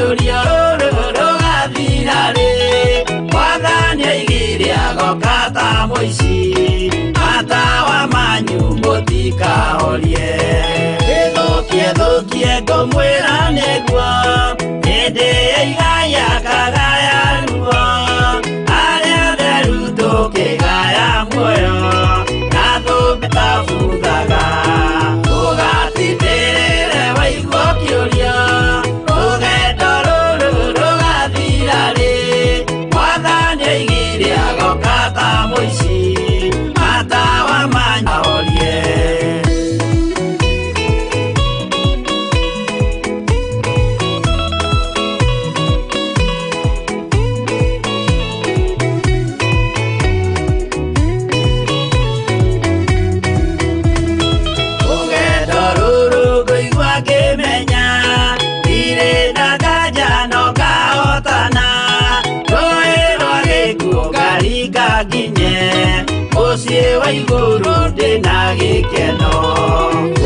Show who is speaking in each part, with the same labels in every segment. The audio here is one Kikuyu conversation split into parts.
Speaker 1: ũkĩũria rũrũ rũgathira rĩ Mwathani oigire agoka ta mũici matawa manyu mũtikahorie Ĩthũkie thũkie ngũmwĩra nĩguo hĩndĩ ya igaya kagaya ruo arĩa atheru tũkĩgaya muoyo na thũmbĩ tabuthaga ũgatindĩrĩre waigua ũkĩũria rũgendo rũrũ rũgathira rĩ Mwathani oigire agoka ta mũici matawa manyu ahorie. Rũgendo rũrũ ngũigua ngĩmenya ndirĩ na nganja no ngahotana rũĩ rwa gĩkuũ ngaringa nginye mũciĩ wa igũrũ ndĩna gĩkeno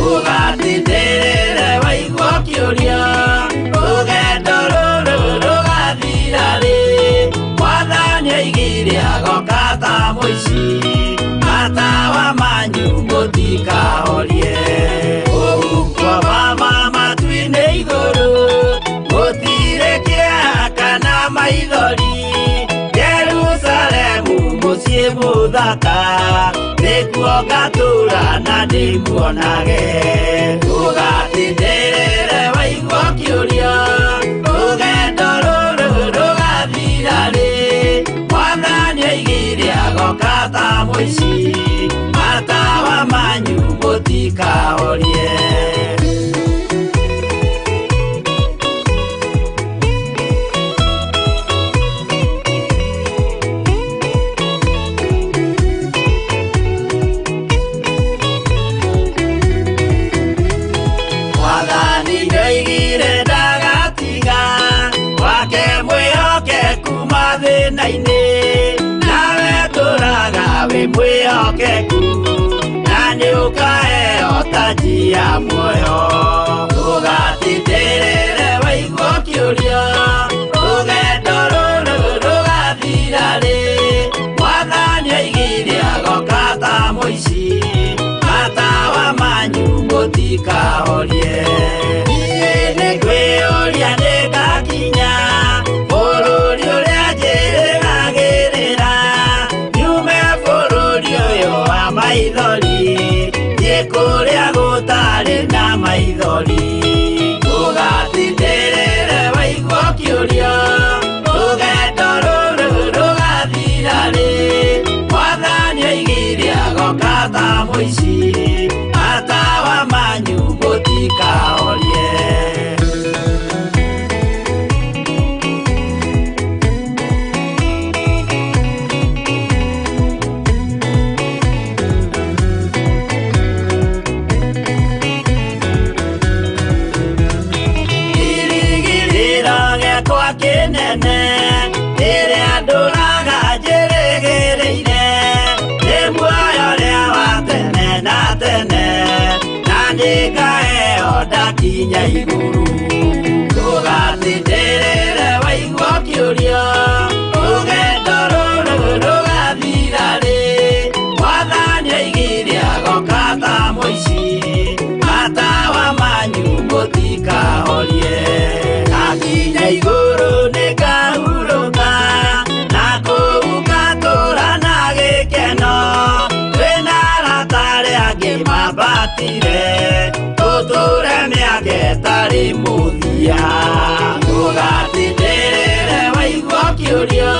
Speaker 1: ũgatindĩrĩre waigua ũkĩũria rũgendo rũrũ rũgathira rĩ Mwathani oigire agoka ta mũici matawa manyu mũtikahorie ũhuko mama matu-inĩ igũrũ gũtirĩ kĩeha kana maithori Jerusalemu mũciĩ mũthaka nĩkuo ngatũũra na ndĩmuonage ũgatindĩrĩre waigua ũkĩũria rũgendo rũrũ rũgathira rĩ Mwathani oigire agoka ta mũici matawa manyu mũtikahorie. Mwathani nĩoigire ndagatiga wake mwĩhokeku mathĩna-inĩ nawe tũraga wĩ mwĩhokeku na nĩũkaheo taji ya muoyo ũgatindĩrĩre waigua ũkĩũria rũgendo rũrũ rũgathira rĩ Mwathani oigire agoka ta mũici matawa manyu mũtikahorie Niĩ nĩngwĩyũria nĩngakinya bũrũri ũrĩa njĩrĩgagĩrĩra nyume bũrũri ũyũ wa maithori thiĩ kũrĩa gũtarĩ na maithori ũgatindĩrĩre waigua ũkĩũria rũgendo rũrũ rũgathira rĩ Mwathani oigire agoka ta mũici matawa manyu mũtikahorie. Kĩrĩgĩrĩro gĩakwa kĩnene rĩrĩa ndũraga njĩrĩgĩrĩire nĩ muoyo ũrĩa wa tene na tene na nĩngaheo ndakinya igũrũ ũgatindĩrĩre waigua ũkĩũria rũgendo rũrũ rũgathira rĩ Mwathani oigire agoka ta mũici matawa manyu mũtikahorie ndakinya igũrũ nĩngahurũka na kũu ngatũũra na gĩkeno twĩna arata arĩa angĩ mambatire tũtũũre mĩaka ĩtarĩ mũthia ũgatindĩrĩre waigua ũkĩũria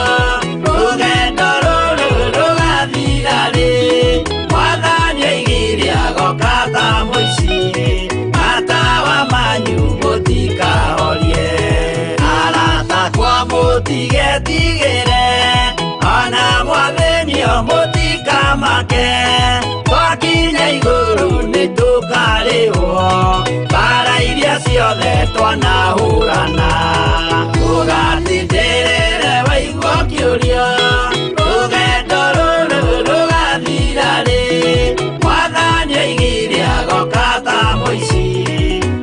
Speaker 1: rũgendo rũrũ rũgathira rĩ Mwathani oigire agoka ta mũici matawa manyu mũtikahorie arata kwa mũtigetigĩre ona mwathĩnio mũtikamake twakinya igũrũ nĩtũkarĩhwo mbara iria ciothe twanahũrana ũgatindĩrĩre waigua ũkĩũria rũgendo rũrũ rũgathira rĩ Mwathani oigire agoka ta mũici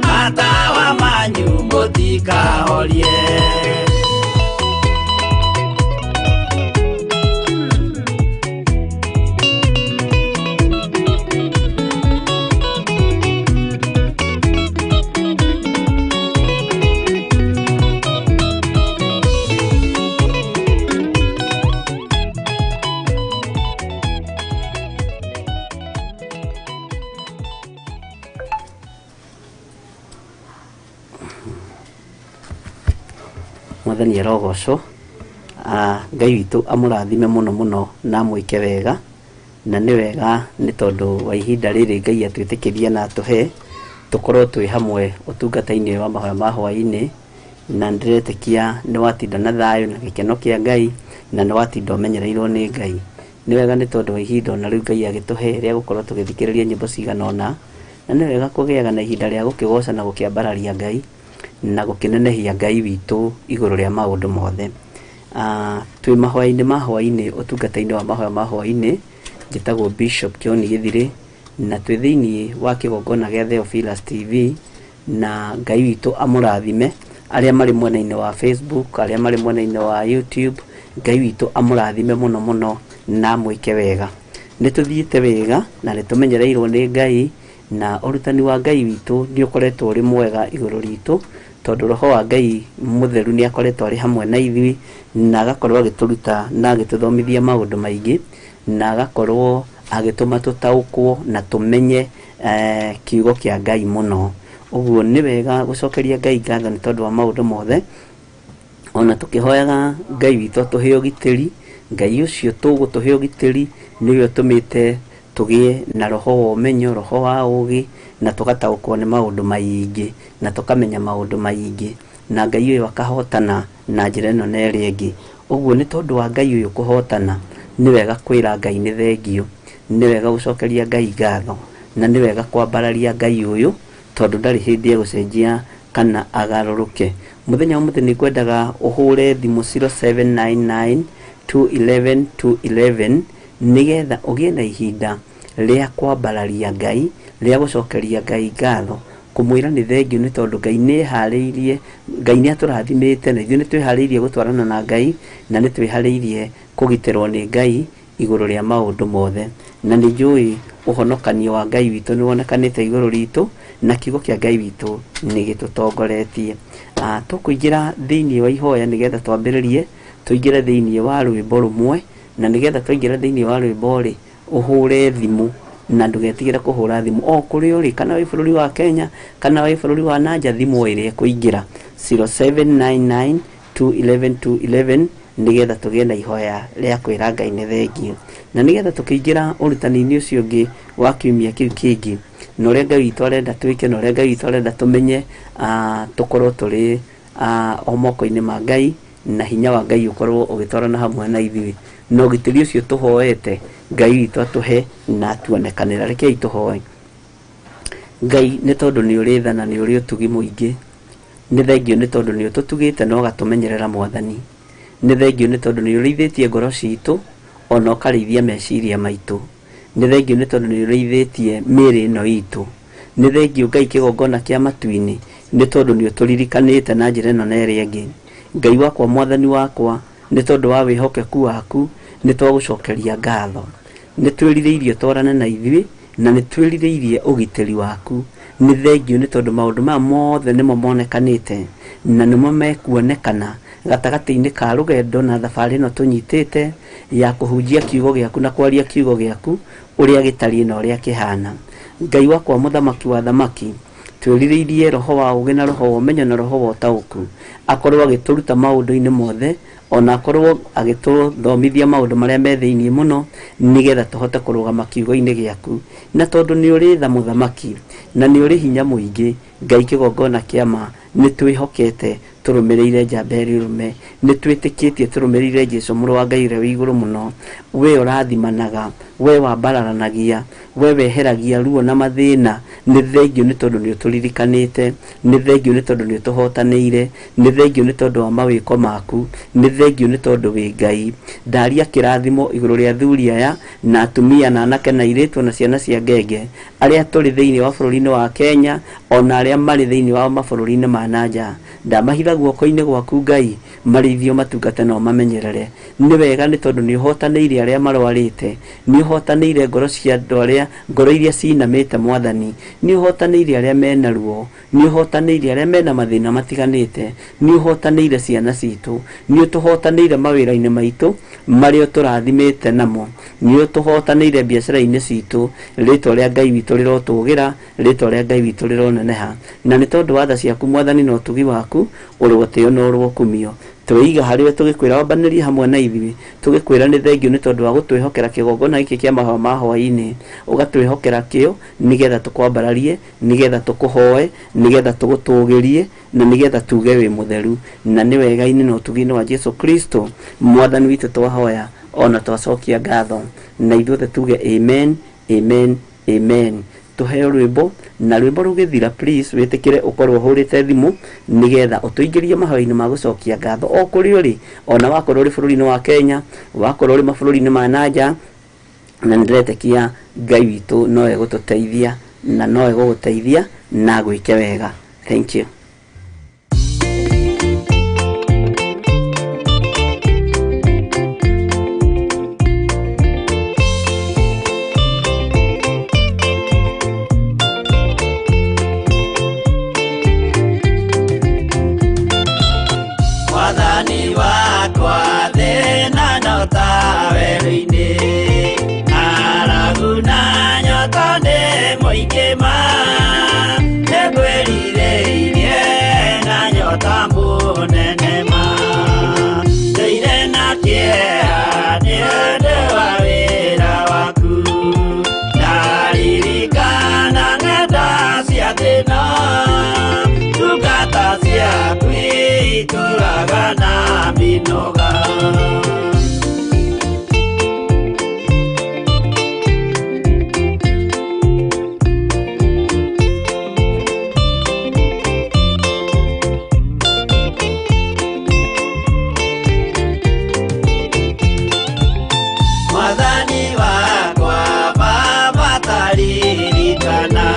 Speaker 1: matawa manyu mũtikahorie.
Speaker 2: Mwathani arogocwo. Ngai witũ amũrathime mũno mũno na amwĩke wega, na nĩ wega nĩ tondũ wa ihinda rĩrĩ Ngai atwĩtĩkĩria na atũhe tũkorwo twĩ hamwe ũtungata-inĩ wa mahoya ma hwaĩ-inĩ, na ndĩretĩkia nĩ watinda na thayũ na gĩkeno kĩa Ngai, na nĩ watinda ũmenyereirwo nĩ Ngai. Nĩ wega nĩ tondũ wa ihinda ona rĩu Ngai agĩtũhe rĩa gũkorwo tũgĩthikĩrĩria nyĩmbo cigana ũna, na nĩ wega kũgĩaga na ihinda rĩa gũkĩgoca na gũkĩambararia Ngai na gũkĩnenehia Ngai witũ igũrũ rĩa maũndũ mothe. Twĩ mahoya-inĩ ma hwaĩ-inĩ, ũtungata-inĩ wa mahoya ma hwaĩ-inĩ, njĩtagwo Bishop John Gĩthirĩ, na twĩ thĩiniĩ wa kĩgongona gĩa Theophilus TV, na Ngai witũ amũrathime arĩa marĩ mwena-inĩ wa Facebook, arĩa marĩ mwena-inĩ wa YouTube. Ngai witũ amũrathime mũno mũno na amwĩke wega. Nĩ tũthiĩte wega na nĩ tũmenyereirwo nĩ Ngai, na ũrutani wa Ngai witũ nĩ ũkoretwo ũrĩ mwega igũrũ ritũ, tondũ roho wa Ngai mũtheru nĩ akoretwo arĩ hamwe na ithuĩ, na agakorwo agĩtũruta na agĩtũthomithia maũndũ maingĩ, na agakorwo agĩtũma tũtaũkwo na tũmenye kiugo kĩa Ngai mũno. Ũguo nĩ wega gũcokeria Ngai ngatho nĩ tondũ wa maũndũ mothe, ona tũkĩhoyaga Ngai witũ atũhe ũgitĩri. Ngai ũcio tũgũtũhe ũgitĩri nĩwe ũtũmĩte tũgĩe na roho wa ũmenyo, roho wa ũgĩ, na tũgataũkwo nĩ maũndũ maingĩ, na tũkamenya maũndũ maingĩ, na Ngai ũyũ akahotana na njĩra ĩno na ĩrĩa ĩngĩ. Ũguo nĩ tondũ wa Ngai ũyũ kũhotana, nĩ wega kwĩra Ngai nĩ thengio, nĩ wega gũcokeria Ngai ngatho, na nĩ wega kwambararia Ngai ũyũ, tondũ ndarĩ hĩndĩ egũcenjia kana agarũrũke. Mũthenya wa ũmũthĩ nĩ ngwendaga ũhũre thimũ 0799 211 211 nĩgetha ũgĩe na ihinda rĩa kwambararia Ngai, rĩa gũcokeria Ngai ngatho, kũmwĩra nĩ thengio nĩ tondũ Ngai nĩ eharĩirie, Ngai nĩ atũrathimĩte, na ithuĩ nĩ twĩharĩirie gũtwarana na Ngai, na nĩ twĩharĩirie kũgitĩrwo nĩ Ngai igũrũ rĩa maũndũ mothe. Na nĩ njũĩ ũhonokanio wa Ngai witũ nĩ wonekanĩte igũrũ ritũ, na kiugo kĩa Ngai witũ nĩ gĩtũtongoretie. Tũkũingĩra thĩiniĩ wa ihoya nĩgetha twambĩrĩrie, tũingĩre thĩiniĩ wa rwĩmbo rũmwe, na nĩgetha twaingĩra thĩiniĩ wa rwĩmbo rĩ, ũhũre thimũ, na ndũgetigĩre kũhũra thimũ o kũrĩa ũrĩ, kana wĩ bũrũri wa Kenya, kana wĩ bũrũri wa nanja, thimũ ĩrĩa ĩkũingĩra 0799 211 211 nĩgetha tũgĩe na ihoya rĩa kwĩra Ngai nĩ thengio, na nĩgetha tũkĩingĩra ũrutani-inĩ ũcio ũngĩ wa kiumia kĩu kĩngĩ, na ũrĩa Ngai witũ arenda twĩke, na ũrĩa Ngai witũ arenda tũmenye, tũkorwo tũrĩ o moko-inĩ ma Ngai, na hinya wa Ngai ũkorwo ũgĩtwarana hamwe na ithuĩ, na ũgitĩri ũcio tũhoete Ngai witũ atũhe na atuonekanĩra. Rekei tũhoe. Ngai, nĩ tondũ nĩ ũrĩ tha na nĩ ũrĩ ũtugi mũingĩ, nĩ thengio nĩ tondũ nĩ ũtũtugĩte na ũgatũmenyerera Mwathani. Nĩ thengio nĩ tondũ nĩ ũrĩithĩtie ngoro citũ, ona ũkarĩithia meciria maitũ. Nĩ thengio nĩ tondũ nĩ ũrĩithĩtie mĩĩrĩ ĩno itũ. Nĩ thengio Ngai kĩgongona kĩa matu-inĩ, nĩ tondũ nĩ ũtũririkanĩte na njĩra ĩno na ĩrĩa ĩngĩ. Ngai wakwa, Mwathani wakwa, nĩ tondũ wa wĩhokeku waku, nĩ twagũcokeria ngatho. Nĩ twĩrirĩirie ũtwarane na ithuĩ, na nĩ twĩrirĩirie ũgitĩri waku. Nĩ thengio nĩ tondũ maũndũ maya mothe nĩmo monekanĩte, na nĩmo mekuonekana gatagatĩ-inĩ ka rũgendo na thabarĩ ĩno tũnyitĩte ya kũhunjia kiugo gĩaku na kwaria kiugo gĩaku ũrĩa gĩtariĩ na ũrĩa kĩhana. Ngai wakwa, mũthamaki wa thamaki, twĩrirĩirie roho wa ũgĩ na roho wa ũmenyo na roho wa ũtaũku, akorwo agĩtũruta maũndũ-inĩ mothe, ona akorwo agĩtũthomithia maũndũ marĩa me thĩiniĩ mũno, nĩgetha tũhote kũrũgama kiugo-inĩ gĩaku. Na tondũ nĩ ũrĩ tha mũthamaki, na nĩ ũrĩ hinya mũingĩ, Ngai kĩgongona kĩa ma, nĩ twĩhokete tũrũmĩrĩire njamba ĩrĩa ũrũme, nĩ twĩtĩkĩtie tũrũmĩrĩire Jesũ mũrũ wa Ngai ũrĩa wĩ igũrũ mũno. We ũrathimanaga, we wambararanagia, we weheragia ruo na mathĩna. Nĩ thengio nĩ tondũ nĩ ũtũririkanĩte, nĩ thengio nĩ tondũ nĩ ũtũhotanĩire, nĩ thengio nĩ tondũ wa mawĩko maku, nĩ thengio nĩ tondũ wĩ Ngai. Ndaria kĩrathimo igũrũ rĩa athuri aya na atumia na anake na airĩtu na ciana cia ngenge arĩa tũrĩ thĩiniĩ wa bũrũri-inĩ wa Kenya, ona arĩa marĩ thĩiniĩ wa mabũrũri-inĩ ma nanja. Ndamahitha guoko-inĩ gwaku Ngai, marĩithio matungate na ũmamenyerere. Nĩ wega nĩ tondũ nĩ ũhotanĩire arĩa marwarĩte, nĩ ũhotanĩire ngoro cia andũ arĩa ngoro iria cinamĩte Mwathani, nĩ ũhotanĩire arĩa mena ruo, nĩ ũhotanĩire arĩa mena mathĩna matiganĩte, nĩ ũhotanĩire ciana citũ, nĩ ũtũhotanĩire mawĩra-inĩ maitũ marĩa ũtũrathimĩte namo, nĩ ũtũhotanĩire biacara-inĩ citũ. Rĩtwa rĩa Ngai witũ rĩrotũgĩra, rĩtwa rĩa Ngai witũ rĩroneneha, na nĩ tondũ wa tha ciaku Mwathani na ũtugi waku, ũrogotĩo na ũrokumio. Twĩiga harĩwe tũgĩkwĩra wambanĩrie hamwe na ithuĩ, tũgĩkwĩra nĩ thengio nĩ tondũ wa gũtwĩhokera kĩgongona gĩkĩ kĩa mahoya ma hwaĩ-inĩ, ũgatwĩhokera kĩo nĩgetha tũkwambararie, nĩgetha tũkũhoe, nĩgetha tũgũtũgĩrie, na nĩgetha tuge wĩ mũtheru. Na nĩ wega-inĩ na ũtugi-inĩ wa Jesu Kristo mwathani witũ twahoya ona twacokia ngatho, na ithuothe tuge amen, amen, amen. Tuheo rwimbo na rwimbo rũgĩthira, please wĩtĩkĩre ũkorwo ũhũrĩte thimũ nĩgetha ũtũingĩrie mahoya-inĩ ma gũcokia ngatho o kũrĩa ũrĩ, ona wakorwo ũrĩ bũrũri-inĩ wa Kenya, wakorwo ũrĩ mabũrũri-inĩ ma nanja, na nĩndĩretĩkia Ngai witũ no egũtũteithia na no egũgũteithia na agwĩke wega. Thank you.
Speaker 1: Mwathani wakwa thĩna nyota werũ-inĩ, ng'aragu na nyota nĩ mũingĩ ma, nĩngwĩrirĩirie na nyota mũnene ma, ndũire na kĩeha nĩ ũndũ wa wĩra waku, ndaririkana ng'enda cia thĩna, ndungata ciaku itũraga na mĩnoga. Mwathani wakwa Baba taririkana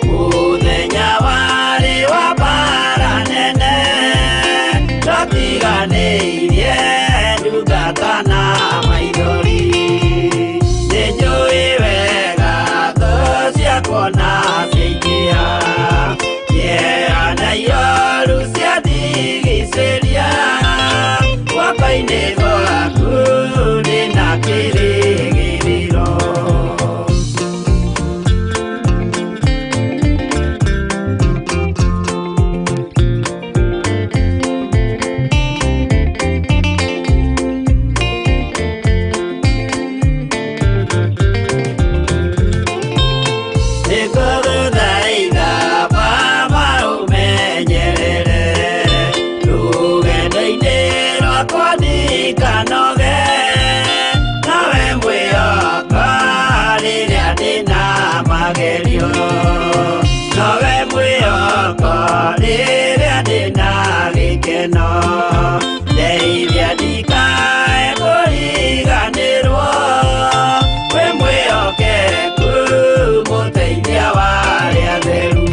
Speaker 1: mũthenya warĩ wa mbara nene, ndatiganĩirie ndungata na maithori, nĩnjũĩ wega thũ ciakwa na ciaingĩha, kĩeha na ioru ciandigicĩria, guoko-inĩ gwaku ndĩna kĩrĩgĩrĩro. Nĩngũgũthaitha Baba ũmenyerere rũgendo-inĩ rwakwa ndikanoge, nawe mwĩhoko rĩrĩa ndĩna magerio, nowe mwĩhoko rĩrĩa ndĩna gĩkeno, ndeithia ndikae kũriganĩrwo, wĩ mwĩhokeku mũteithia wa arĩa atheru.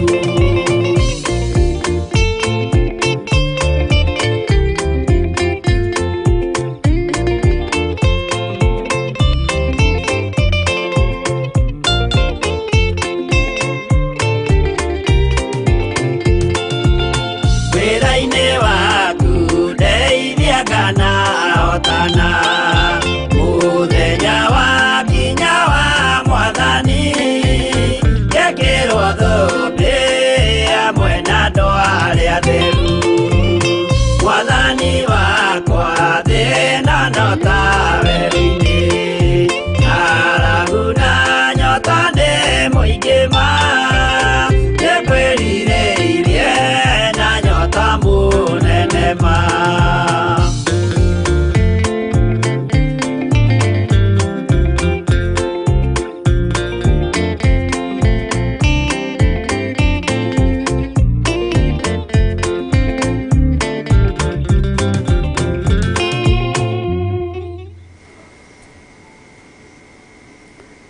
Speaker 1: Wĩra-inĩ waku ndeithia kana hotana, mũthenya wakinya wa mwathani, ngekĩrwo thũmbĩ hamwe na andũ arĩa atheru. Mwathani wakwa thĩna no ta werũ-inĩ, ng'aragu na nyota nĩ mũingĩ ma, nĩngwĩrirĩirie na nyota mũnene ma.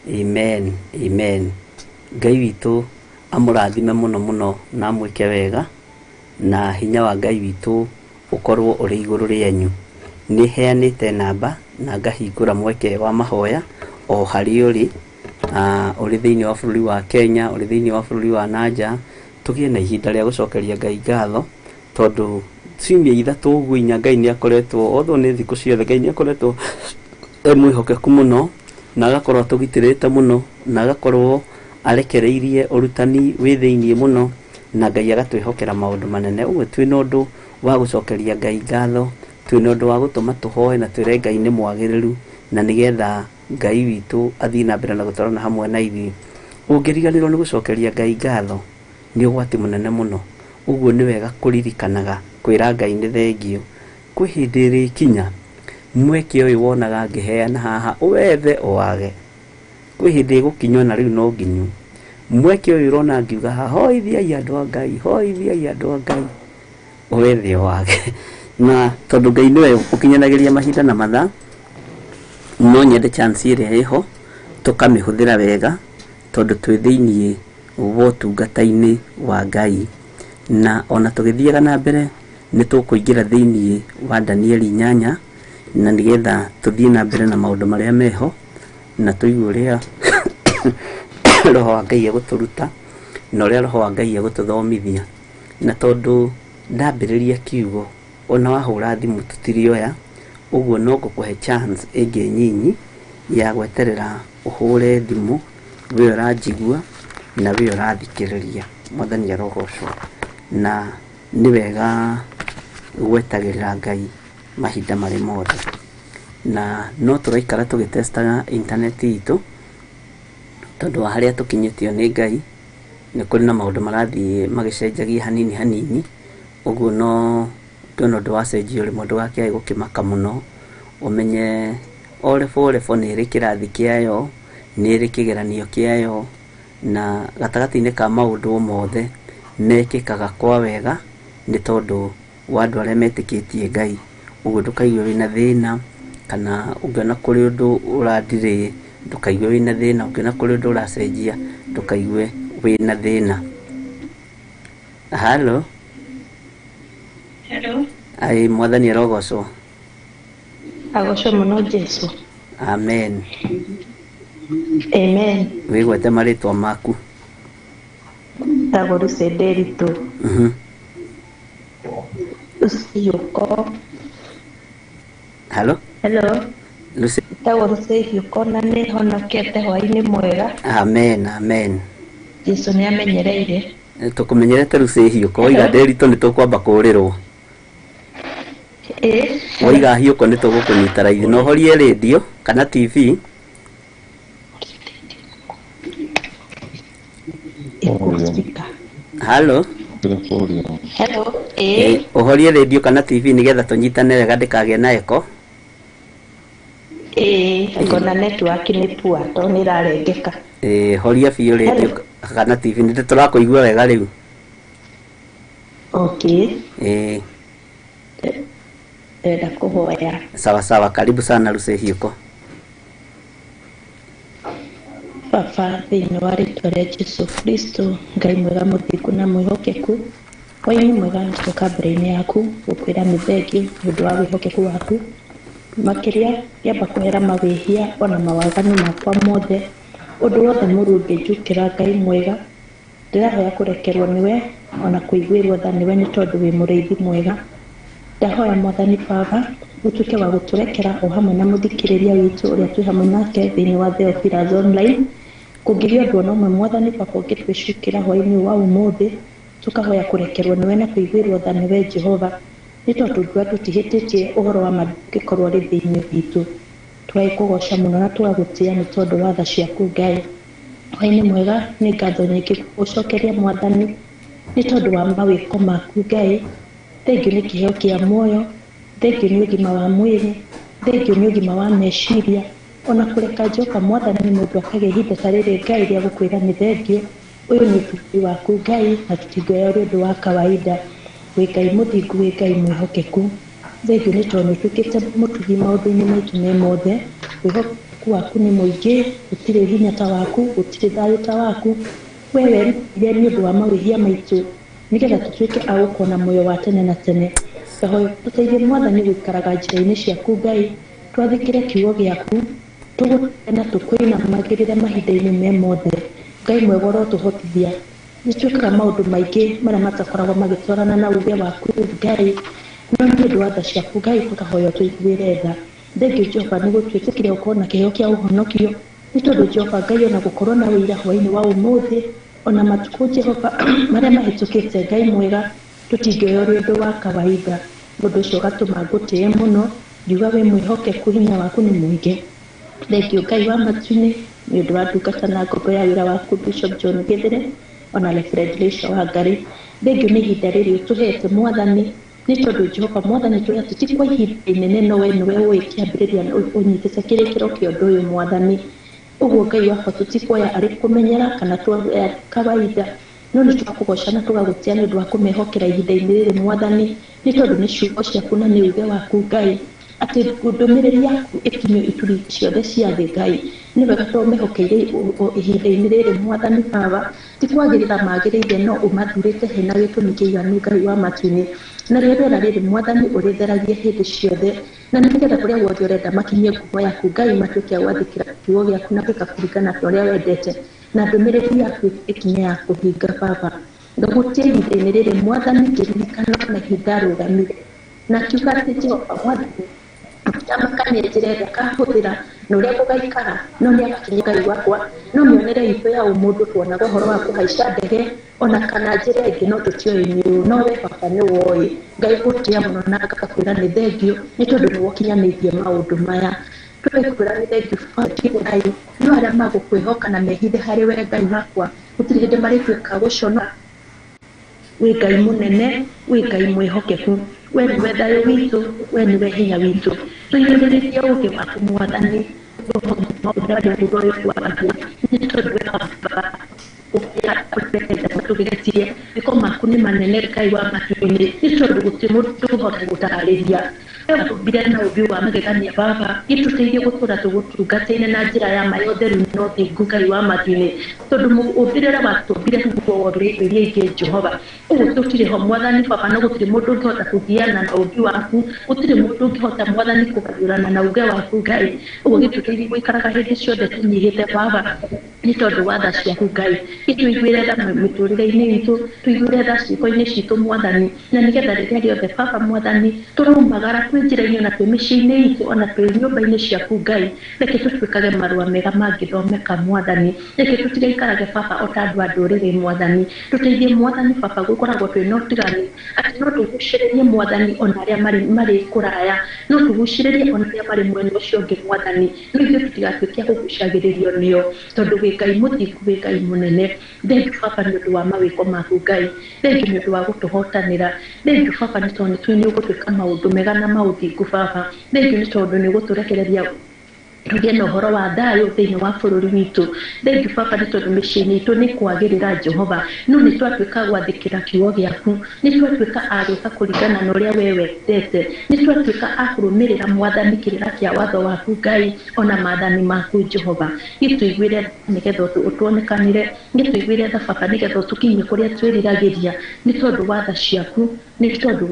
Speaker 2: Amen, amen. Ngai witũ amũrathime mũno mũno na amwĩke wega, na hinya wa Ngai witũ ũkorwo ũrĩ igũrũ rĩanyu. Nĩ heanĩte namba na ngahingũra mweke wa mahoya o harĩa ũrĩ, ũrĩ thĩinĩ wa bũrũri wa Kenya, ũrĩ thĩinĩ wa bũrũri wa nanja, tũgĩe na ihinda rĩa gũcokeria Ngai ngatho, tondũ ciumia ithatũ ũguo inya Ngai nĩ akoretwo, although nĩ thikũ ciothe, Ngai nĩ akoretwo e mwĩhokeku mũno, na agakorwo atũgitĩrĩte mũno, na agakorwo arekereirie ũrutani wĩ thĩiniĩ mũno, na Ngai agatwĩhokera maũndũ manene. Ũguo twĩna ũndũ wa gũcokeria Ngai ngatho, twĩna ũndũ wa gũtũma tũhoe na twĩre Ngai nĩ mwagĩrĩru, na nĩgetha Ngai witũ athiĩ na mbere na gũtwarana hamwe na ithuĩ. Ũngĩriganĩrwo nĩ gũcokeria Ngai ngatho, nĩ ũgwati mũnene mũno. Ũguo nĩ wega kũririkanaga kwĩra Ngai nĩ thengio. Kwĩ hĩndĩ ĩrĩkinya mweke ũyũ wonaga ngĩheana haha ũwethe ũwage. Kwĩ hĩndĩ ĩgũkinywo na rĩu no nginyu. Mweke ũyũ ũrona ngiuga haha hoithiai andũ a Ngai, hoithiai andũ a Ngai, ũwethe ũwage. Na tondũ Ngai nĩwe ũkinyanagĩria mahinda na mathaa, no nyende chance ĩrĩa ĩho tũkamĩhũthĩra wega, tondũ twĩ thĩiniĩ wa ũtungata-inĩ wa Ngai. Na ona tũgĩthiaga na mbere nĩ tũkũingĩra thĩiniĩ wa Danieli 8, na nĩgetha tũthiĩ na mbere na maũndũ marĩa meho, na tũigue ũrĩa Roho wa Ngai egũtũruta, na ũrĩa Roho wa Ngai egũtũthomithia. Na tondũ ndambĩrĩria kiugo, ona wahũra thimũ tũtirĩoya, ũguo no ngũkũhe chance ĩngĩ nyinyi ya gweterera ũhũre thimũ, we ũranjigua na we ũrathikĩrĩria. Mwathani arogocwo. Na nĩ wega gwetagĩrĩra Ngai mahinda marĩ mothe. Na no tũraikara tũgĩtestaga internet itũ, tondũ wa harĩa tũkinyĩtio nĩ Ngai, nĩ kũrĩ na maũndũ marathiĩ magĩcenjagia hanini hanini, ũguo no ũngĩona ũndũ wacenjia rĩmwe ndũgakĩage gũkĩmaka mũno, ũmenye o level o level nĩ ĩrĩ kĩrathi kĩayo, nĩ ĩrĩ kĩgeranio kĩayo, na gatagatĩ-inĩ ka maũndũ mothe mekĩkaga kwa wega nĩ tondũ wa andũ arĩa metĩkĩtie Ngai. Ũguo ndũkaigue wĩna thĩna, kana ũngĩona kũrĩ ũndũ ũradirĩ, ndũkaigue wĩna thĩna, ũngĩona kũrĩ ũndũ ũracenjia, ndũkaigue wĩna thĩna. Halo.
Speaker 3: Hello.
Speaker 2: Ai, Mwathani arogocwo.
Speaker 3: Agocwo mũno Jesu.
Speaker 2: Amen.
Speaker 3: Amen.
Speaker 2: Wĩgwete marĩtwa maku.
Speaker 3: Ndagwo Lucy Nderitu. Lucy Hiũko.
Speaker 2: Halo.
Speaker 3: Hello.
Speaker 2: Lucy.
Speaker 3: Ndagwo Lucy Hiũko na nĩ honokete hwaĩ-inĩ mwega.
Speaker 2: Amen, amen.
Speaker 3: Jesu nĩ amenyereire.
Speaker 2: Tũkũmenyerete Lucy Hiũko, waiga Nderitu nĩ tũkwamba kũrĩrwo. Waiga Hiũko nĩ tũgũkũnyita raithi. No ũhorie radio kana TV. Halo.
Speaker 3: Hello.
Speaker 2: Ũhorie radio kana TV nĩgetha tũnyitane wega ndĩkagĩe na echo.
Speaker 3: Ngona network nĩ poor tondũ nĩ ĩrarengeka.
Speaker 2: Horia biũ radio kana TV, nĩ tũrakũigua wega rĩu.
Speaker 3: Okay. Ndĩrenda kũhoya.
Speaker 2: Sawa sawa, karibu sana Lucy Hiũko.
Speaker 3: Baba, thĩinĩ wa rĩtwa rĩa Jesu Kristo, Ngai mwega mũthingu na mwĩhokeku, hwaĩ-inĩ mwega nĩtwoka mbere-inĩ yaku gũkwĩra nĩ thengiũ nĩ ũndũ wa wĩhokeku waku. Makĩria ngĩamba kũhera mawĩhia ona mawaganu makwa mothe, ũndũ wothe mũũru ũngĩnjũkĩra Ngai mwega, ndĩrahoya kũrekerwo nĩwe ona kũiguĩrwo tha nĩwe nĩ tondũ wĩ mũrĩithi mwega. Ndahoya Mwathani Baba ũtuĩke wa gũtũrekera o hamwe na mũthikĩrĩria witũ ũrĩa twĩ hamwe nake thĩinĩ wa Theophilus Online. Kũngĩgĩa ũndũ ona ũmwe Mwathani Baba ũngĩtwĩcukĩra hwaĩ-inĩ wa ũmũthĩ, tũkahoya kũrekerwo nĩwe na kũiguĩrwo tha nĩwe Jehova, nĩ tondũ ndua tũtihĩtĩtie ũhoro wa ma ndũngĩkorwo ũrĩ thĩinĩ witũ. Tũgagĩkũgoca mũno na tũgagũtĩĩa nĩ tondũ wa tha ciaku Ngai. Hwaĩ-inĩ mwega nĩ ngatho nyingĩ gũcokeria Mwathani nĩ tondũ wa mawĩko maku Ngai. Thengiũ nĩ kĩheo kĩa muoyo, thengiũ nĩ ũgima wa mwĩrĩ, thengiũ nĩ ũgima wa meciria, ona kũreka Jehova Mwathani mũndũ akagĩa ihinda ta rĩrĩ Ngai rĩa gũkwĩra nĩ thengiũ. Ũyũ nĩ ũtugi waku Ngai na tũtingĩoya ũrĩ ũndũ wa kawaida. Wĩ Ngai mũthingu, wĩ Ngai mwĩhokeku. Thengiũ nĩ tondũ nĩ ũtuĩkĩte mũtugi maũndũ-inĩ maitũ me mothe. Wĩhokeku waku nĩ mũingĩ, gũtirĩ hinya ta waku, gũtirĩ thayũ ta waku. We werutire nĩ ũndũ wa mawĩhia maitũ nĩgetha tũtuĩke a gũkorwo na muoyo wa tene na tene. Ngahoya ũtũteithie Mwathani gũikaraga njĩra-inĩ ciaku Ngai, twathĩkĩre kiugo gĩaku, tũgũtĩe na tũkũinamagĩrĩre mahinda-inĩ me mothe. Ngai mwega ũrotũhotithia. Nĩ twĩkaga maũndũ maingĩ marĩa matakoragwo magĩtwarana na uge waku Ngai, no nĩ ũndũ wa tha ciaku Ngai tũkahoya ũtũiguĩre tha. Thengiũ Jehova nĩ gũtwĩtĩkĩria gũkorwo na kĩheo kĩa ũhonokio, nĩ tondũ Jehova Ngai ona gũkorwo na ũira hwaĩ-inĩ wa ũmũthĩ, ona matukũ Jehova marĩa mahĩtũkĩte Ngai mwega, Tũtingĩoya ũrĩ ũndũ wa kawaida. Ũndũ ũcio ũgatũma ngũtĩe mũno, ngiuga wĩ mwĩhokeku, hinya waku nĩ mũingĩ. Thengiũ Ngai wa matu-inĩ nĩ ũndũ wa ndungata na ngombo ya wĩra waku Bishop John Githere ona Reverend Elisha Wangari. Thengiũ nĩ ihinda rĩrĩ ũtũhete Mwathani, nĩ tondũ Jehova Mwathani tũrĩ atĩ ti kwa ihinda inene, no we nĩwe ũĩ kĩambĩrĩria na ũnyitĩte kĩrĩkĩro kĩa ũndũ ũyũ Mwathani. Ũguo Ngai wakwa tũtikuoya arĩ kũmenyera kana tuoya kawaida, no nĩ twakũgoca na tũgagũtĩa nĩ ũndũ wa kũmehokera ihinda-inĩ rĩrĩ Mwathani, nĩ tondũ nĩ ciugo ciaku na nĩ uge waku Ngai, atĩ ndũmĩrĩri yaku ĩkinyio ituri ciothe cia thĩ Ngai. Nĩ wega tondũ mehokeire ihinda-inĩ rĩrĩ Mwathani Baba, ti kwagĩrĩra magĩrĩire, no ũmathurĩte hena gĩtũmi kĩiganu Ngai wa matu-inĩ. Na rĩera rĩrĩ Mwathani ũrĩtheragie hĩndĩ ciothe, na nĩgetha kũrĩa guothe ũrenda makinyie ngumo yaku Ngai, matuĩke a gwathĩkĩra kiugo gĩaku na gwĩka kũringana na ũrĩa wendete, na ndũmĩrĩri yaku ĩkinye ya kũhinga Baba. Ngagũtia ihinda-inĩ rĩrĩ Mwathani, ngĩririkana na ihinda arũgamire na akiuga atĩ Jehova Mwathani tamakanie njĩra ĩrĩa akahũthĩra na ũrĩa gũgaikara, no nĩ agakinya Ngai wakwa. No mĩonere itũ ya ũmũndũ tuonaga ũhoro wa kũhaica ndege ona kana njĩra ĩngĩ, no tũtiũĩ nĩ ũũ, no we Baba nĩ woĩ. Ngai gũtĩa mũno na ngakwĩra nĩ thengiũ nĩ tondũ nĩ wokinyanĩirie maũndũ maya. Tũkwĩra nĩ thengiũ Baba Ngai, no arĩa magũkwĩhoka na mehithe harĩ we Ngai wakwa, gũtirĩ hĩndĩ marĩtuĩka gũconoka. Wĩ Ngai mũnene, wĩ Ngai mwĩhokeku, we nĩwe thayũ witũ, we nĩwe hinya witũ. Tũiyũrĩrĩrie ũũgĩ waku Mwathani, nĩ tondũ we Baba tũgeretie mĩko maku nĩ manene Ngai wa matu-inĩ, nĩ tondũ gũtirĩ mũndũ ũhota gũtarĩria. Watũmbire na ũmbi wa magegania Baba, gĩtũteithie gũtũra tũgũtungatĩire na njĩra ya ma ya ũtheru na ũthingu Ngai wa matu-inĩ, tondũ ũmbĩre ũrĩa watũmbire tiguo wombire indo iria ingĩ Jehova. Ũguo tũtirĩ ho Mwathani Baba, na gũtirĩ mũndũ ũngĩhota kũgiana na ũmbi waku, gũtirĩ mũndũ ũngĩhota Mwathani kũgayũrana na uge waku Ngai. Ũguo gĩtũteithie gũikaraga hĩndĩ ciothe tũnyihĩte Baba, nĩ tondũ wa tha ciaku Ngai. Gĩtũiguĩre tha mĩtũrĩre-inĩ itũ, tũiguĩre tha ciĩko-inĩ citũ Mwathani, na nĩgetha rĩrĩa rĩothe Baba Mwathani tũraumagara twĩ njĩra-inĩ ona twĩ mĩciĩ-inĩ itũ ona twĩ nyũmba-inĩ ciaku Ngai, reke tũtuĩkage marũa mega mangĩthomeka Mwathani. Reke tũtigaikarage Baba o ta andũ a ndũrĩrĩ Mwathani. Tũteithie Mwathani Baba gũkoragwo twĩna ũtiganu, atĩ no tũgucĩrĩrie Mwathani ona arĩa marĩ kũraya, no tũgucĩrĩrie ona arĩa marĩ mwena ũcio ũngĩ Mwathani, no ithuĩ tũtigatuĩke a kũgucagĩrĩrio nĩo, tondũ wĩ Ngai mũthingu, wĩ Ngai mũnene. Thengiũ Baba nĩ ũndũ wa mawĩko maku Ngai, thengiũ nĩ ũndũ wa gũtũhotanĩra, thengiũ Baba nĩ tondũ nĩ tũĩ nĩ ũgũtwĩka maũndũ mega na maũthingu Baba, thengiũ nĩ tondũ nĩ ũgũtũrekereria tũgĩe na ũhoro wa thayũ thĩinĩ wa bũrũri witũ. Thengiũ Baba nĩ tondũ mĩciĩ-inĩ itũ nĩ kwagĩrĩra Jehova, no nĩ twatuĩka gwathĩkĩra kiugo gĩaku, nĩ twatuĩka a gwĩka kũringana na ũrĩa we wendete, nĩ twatuĩka a kũrũmĩrĩra Mwathani kĩrĩra kĩa watho waku Ngai ona maathani maku Jehova. Gĩtũiguĩre nĩgetha ũtuonekanĩre, gĩtũiguĩre tha Baba nĩgetha ũtũkinyie kũrĩa twĩriragĩria, nĩ tondũ wa tha ciaku, nĩ tondũ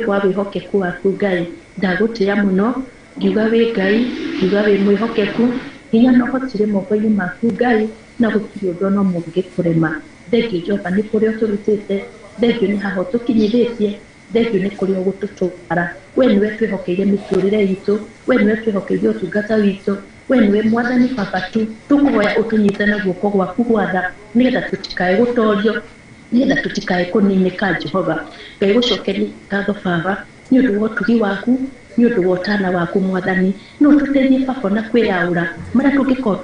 Speaker 3: wa wĩhokeku waku Ngai. Ndagũtĩa mũno, ngiuga wĩ Ngai, ngiuga wĩ mwĩhokeku, hinya na ũhoti rĩ moko-inĩ maku Ngai, na gũtirĩ ũndũ ona ũmwe ũngĩkũrema. Thengiũ Jehova nĩ kũrĩa ũtũrutĩte, thengiũ nĩ haha ũtũkinyithĩtie, thengiũ nĩ kũrĩa ũgũtũtwara. We nĩwe twĩhokeire mĩtũrĩre itũ, we nĩwe twĩhokeire ũtungata witũ, we nĩwe Mwathani Baba tu. Tũkũhoya ũtũnyite na guoko gwaku gwatha, nĩgetha tũtikae gũtorio, nĩgetha tũtikae kũninĩka Jehova. Ngai gũcokeria ngatho Baba nĩ ũndũ wa ũtugi waku, nĩ ũndũ wa ũtana waku Mwathani. No ũtũteithie Baba ona kwĩyaũra marĩa tũngĩkorwo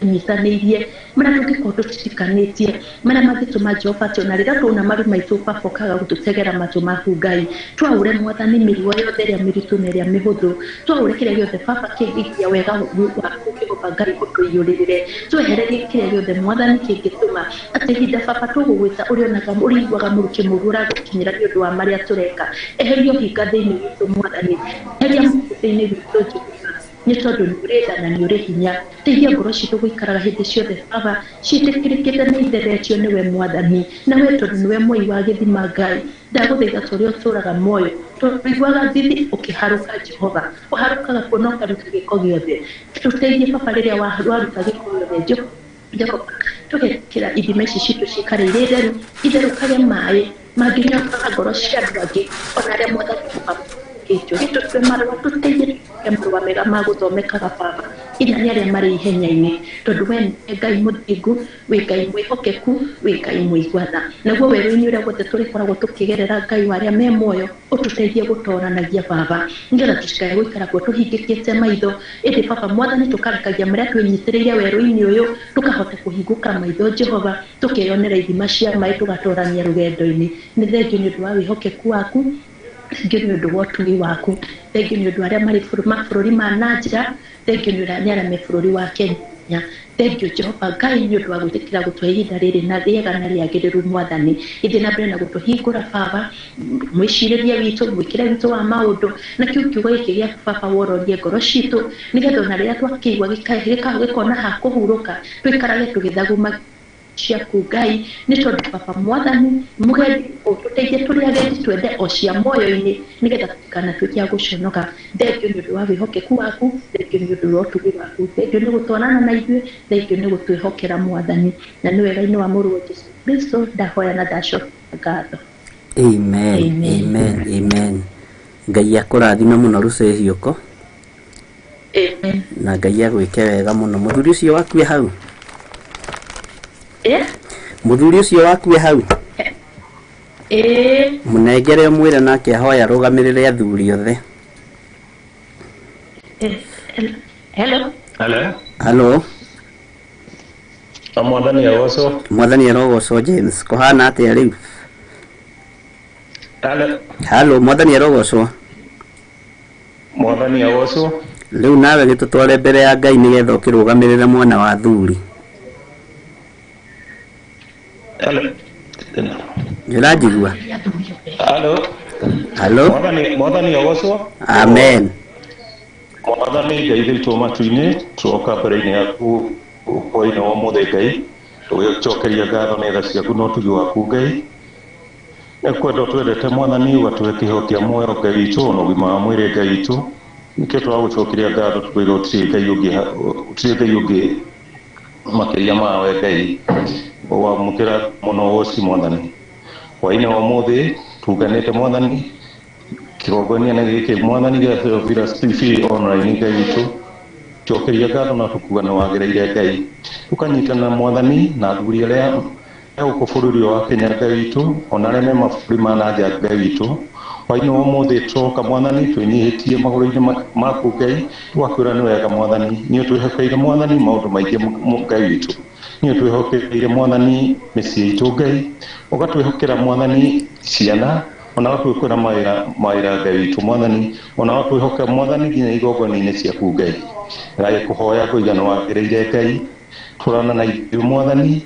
Speaker 3: tũnyitanĩirie, marĩa tũngĩkorwo tũtitikanĩtie, marĩa mangĩtũma Jehova atĩ ona rĩrĩa tuona maru maitũ Baba ũkaga gũtũtegera matũ maku Ngai. Twaũre Mwathani mĩrigo yothe ĩrĩa mĩritũ na ĩrĩa mĩhũthũ, twaũre kĩrĩa gĩothe Baba kĩngĩgia wega waku Jehova Ngai ũtũiyũrĩrĩre, twehererie kĩrĩa gĩothe Mwathani kĩngĩtũma atĩ ihinda Baba tũgũgwĩta ũrĩonaga ũrĩiguaga mũrukĩ mũũru ũragũkinyĩra nĩ ũndũ wa marĩa tũreka. Eheria ũhinga thĩinĩ witũ Mwathani, eheria mũndũ thĩinĩ witũ Jehova, nĩ tondũ nĩ ũrĩ tha na nĩ ũrĩ hinya. Teithia ngoro citũ gũikaraga hĩndĩ ciothe Baba ciĩtĩkĩrĩkĩte na itheretio nĩwe Mwathani, na we tondũ nĩwe mwai wa gĩthima Ngai. Ndagũthaitha ta ũrĩa ũtũũraga muoyo, tũiguaga thithi ũkĩharũka Jehova, ũharũkaga kuona ũkaruta gĩko gĩothe. Tũteithie Baba rĩrĩa waruta gĩko gĩothe Jehova, tũgekĩra ithima ici citũ cikare irĩ theru, itherũkage maĩ mangĩnyotoka ngoro cia andũ angĩ ona arĩa Mwathani Baba gĩtũtue marũa, tũteithie tũtuĩke marũa mega ma gũthomekaga Baba, Nginya nĩ arĩa marĩ ihenya-inĩ, tondũ we nĩ Ngai mũthingu, wĩ Ngai mwĩhokeku, wĩ Ngai mũigua tha. Naguo werũ-inĩ ũrĩa wothe tũrĩkoragwo tũkĩgerera, Ngai wa arĩa me muoyo, ũtũteithie gũtoranagia Baba, nĩgetha tũtikae gũikara kuo tũhingĩkĩte maitho, ĩndĩ Baba Mwathani tũkarekagia marĩa twĩnyitĩrĩire werũ-inĩ ũyũ, tũkahota kũhingũka maitho Jehova, tũkeyonera ithima cia maĩ, tũgatorania rũgendo-inĩ. Nĩ thengio nĩ ũndũ wa wĩhokeku waku, thengio nĩ ũndũ wa ũtugi waku, thengio nĩ ũndũ wa arĩa marĩ mabũrũri ma na nja, thengio nĩ arĩa me bũrũri wa Kenya. Thengio Jehova Ngai nĩ ũndũ wa gwĩtĩkĩra gũtũhe ihinda rĩrĩ na rĩega na rĩagĩrĩru Mwathani. Ithiĩ na mbere na gũtũhingũra Baba, mwĩcirĩrie witũ, mwĩkĩre witũ wa maũndũ, na kĩu kiugo gĩkĩ gĩaku Baba wororie ngoro citũ, nĩgetha ona rĩrĩa twakĩigua gĩkona ha kũhurũka, tũikarage tũgĩthaguma ciaku Ngai, nĩ tondũ Baba Mwathani mũgendi ũtũteithie tũrĩ agendi twende o cia muoyo-inĩ, nĩgetha tũtikanatuĩke a gũconoka. Thengio nĩ ũndũ wa wĩhokeku waku, thengio nĩ ũndũ wa ũtugi waku, thengio nĩ gũtwarana na ithuĩ, thengio nĩ gũtwĩhokera Mwathani. Na nĩ wega-inĩ wa mũrũ wa Jesũ Kristo ndahoya na ndacokia ngatho.
Speaker 2: Amen.
Speaker 3: Amen.
Speaker 2: Amen, amen. Ngai akũrathime mũno Rũcehiũko.
Speaker 3: Amen.
Speaker 2: Na Ngai agwĩke wega mũno. Mũthuri ũcio waku e hau? Mũthuri ũcio waku e hau?
Speaker 3: Ĩĩ.
Speaker 2: Mũnengere ũmwĩre nake ahoya arũgamĩrĩre athuri othe.
Speaker 3: Hello.
Speaker 4: Hello.
Speaker 2: Hello.
Speaker 4: Mwathani agocwo.
Speaker 2: Mwathani arogocwo. James, kũhana atĩa rĩu?
Speaker 4: Hello.
Speaker 2: Hello, Mwathani arogocwo.
Speaker 4: Mwathani agocwo.
Speaker 2: Rĩu nawe gĩtũtware mbere ya Ngai nĩgetha ũkĩrũgamĩrĩre mwena wa athuri.
Speaker 4: Hello.
Speaker 2: Nĩũranjigua?
Speaker 4: Hello.
Speaker 2: Hello.
Speaker 4: Mwathani agocwo.
Speaker 2: Amen.
Speaker 4: Mwathani Ngai witũ matu-inĩ, tuoka mbere-inĩ yaku hwaĩ-inĩ wa ũmũthĩ Ngai, tũgĩcokeria ngatho nĩ tha ciaku na ũtugi waku Ngai. Nĩ kwenda ũtwendete Mwathani, ũgatũhe kĩheo kĩa muoyo Ngai witũ na ũgima wa mwĩrĩ Ngai witũ. Nĩkĩo tũragũcokeria ngatho tũkoiga gũtirĩ Ngai ũngĩ, gũtirĩ Ngai ũngĩ makĩria mawe Ngai. Wamũkĩra mũno ũgoci Mwathani. Hwaĩ-inĩ wa ũmũthĩ tunganĩte Mwathani kĩgongona gĩkĩ Mwathani gĩa Theophilus TV online Ngai witũ. Cokeria ngatho na tũkuga nĩ wagĩrĩire Ngai. Tũkanyitana Mwathani na athuri arĩa me gũkũ bũrũri wa Kenya Ngai witũ, ona arĩa me mabũrũri ma na nja Ngai witũ. Hwaĩ-inĩ wa ũmũthĩ tũroka Mwathani twĩnyihĩtie magũrũ-inĩ maku Ngai, tũgakwĩra nĩ wega Mwathani. Nĩ ũtwĩhokeire Mwathani maũndũ maingĩ Ngai witũ. Nĩ ũtwĩhokeire Mwathani mĩciĩ itũ Ngai, ũgatwĩhokera Mwathani ciana, ona ũgatwĩhokera mawĩra Ngai witũ Mwathani, ona ũgatwĩhokera Mwathani nginya igongona-inĩ ciaku Ngai. Ngagĩkũhoya ngoiga nĩ wagĩrĩire Ngai, tũrana na ithuĩ Mwathani,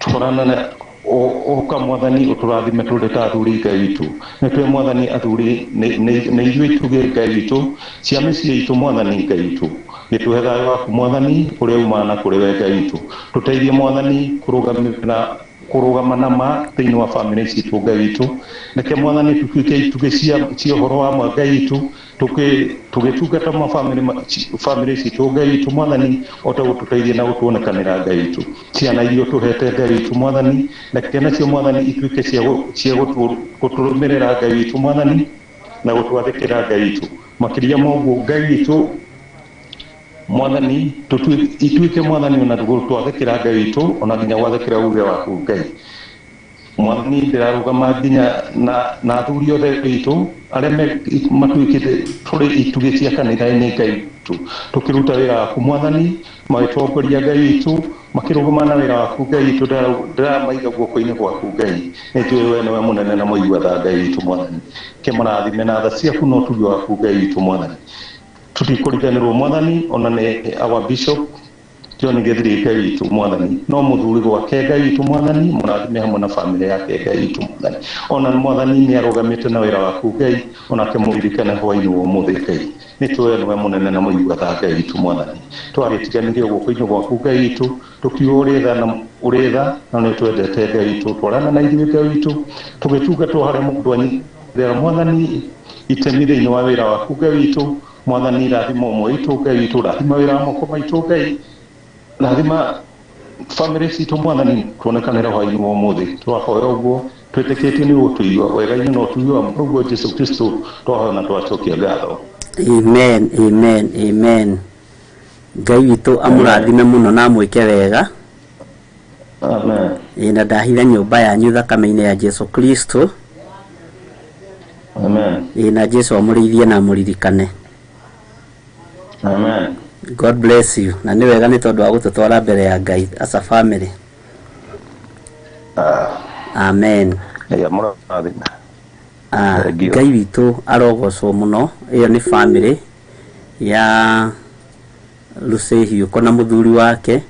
Speaker 4: tũrana na ũka Mwathani ũtũrathime tũrĩ ta athuri Ngai witũ. Nĩ twĩ Mwathani athuri nĩ ithuĩ itugĩ Ngai witũ cia mĩciĩ itũ Mwathani Ngai witũ. Nĩ tũhe thayũ waku Mwathani ũrĩa umaga na kũrĩ we Ngai witũ. Tũteithie Mwathani kũrũgama na ma thĩinĩ wa bamĩrĩ citũ Ngai witũ. Reke Mwathani tũtuĩke itugĩ cia ũhoro wa ma Ngai witũ, tũgĩtungata bamĩrĩ citũ Ngai witũ Mwathani, o ta gũtũteithia na gũtuonekanĩra Ngai witũ. Ciana iria ũtũhete Ngai witũ Mwathani, reke nacio Mwathani ituĩke cia gũtũrũmĩrĩra Ngai witũ Mwathani na gũtwathĩkĩra Ngai witũ. Makĩria ma ũguo Ngai witũ Mwathani, ituĩke Mwathani ona gũtwathĩkĩra Ngai witũ, ona nginya gwathĩkĩra uge waku Ngai. Mwathani ndĩrarũgama nginya na athuri othe witũ arĩa matuĩkĩte tũrĩ itugĩ cia kanitha-inĩ Ngai witũ, tũkĩruta wĩra waku Mwathani, magĩtongoria Ngai witũ, makĩrũgama na wĩra waku Ngai witũ, ndĩramaiga guoko-inĩ gwaku Ngai. Nĩ njũĩ we nĩwe mũnene na mũigua tha Ngai witũ Mwathani. Kĩmũrathime na tha ciaku na ũtugi waku Ngai witũ Mwathani. Tũtikũriganĩrwo Mwathani, ona nĩ our bishop John Gĩthiri Ngai witũ Mwathani, no mũthuri gwake Ngai witũ Mwathani, mũrathime hamwe na bamĩrĩ yake Ngai witũ Mwathani. Ona Mwathani nĩ arũgamĩte na wĩra waku Ngai, onake mũririkane hwaĩ-inĩ wa ũmũthĩ Ngai. Nĩ tũĩ nĩwe mũnene na mũigua tha Ngai witũ Mwathani. Twagĩtiganĩrio guoko-inĩ gwaku Ngai witũ, tũkiuga ũrĩ tha na ũrĩ tha na nĩ ũtwendete Ngai witũ, twarana na ithuĩ Ngai witũ, tũgĩtungatwo harĩa mũndũ anyitĩra Mwathani itemi thĩinĩ wa wĩra waku Ngai witũ. Mwathani rathima ũmwe witũ Ngai witũ, rathima wĩra wa moko maitũ Ngai, rathima bamĩrĩ citũ Mwathani, tuonekanĩre hwaĩ-inĩ wa ũmũthĩ. Twahoya ũguo twĩtĩkĩtie nĩ ũgũtũigua wega-inĩ na ũtugi wa Mũrũguo Jesũ Kristo, twahoya na twacokia ngatho.
Speaker 2: Amen, amen, amen. Ngai witũ amũrathime mũno na amwĩke wega.
Speaker 4: Amen.
Speaker 2: Ĩ, na ndahitha nyũmba yanyu thakame-inĩ ya Jesu Kristo.
Speaker 4: Amen.
Speaker 2: Ĩ, na Jesu amũrĩithie na amũririkane.
Speaker 4: Amen.
Speaker 2: God bless you. Na nĩ wega nĩ tondũ wa gũtũtwara mbere ya Ngai as a family.
Speaker 4: Ah,
Speaker 2: Amen.
Speaker 4: Ngai amũrathime.
Speaker 2: Ah,
Speaker 4: Thank you.
Speaker 2: Ngai witũ arogocwo mũno. Ĩyo nĩ family ya Lucy Hiũko na mũthuri wake,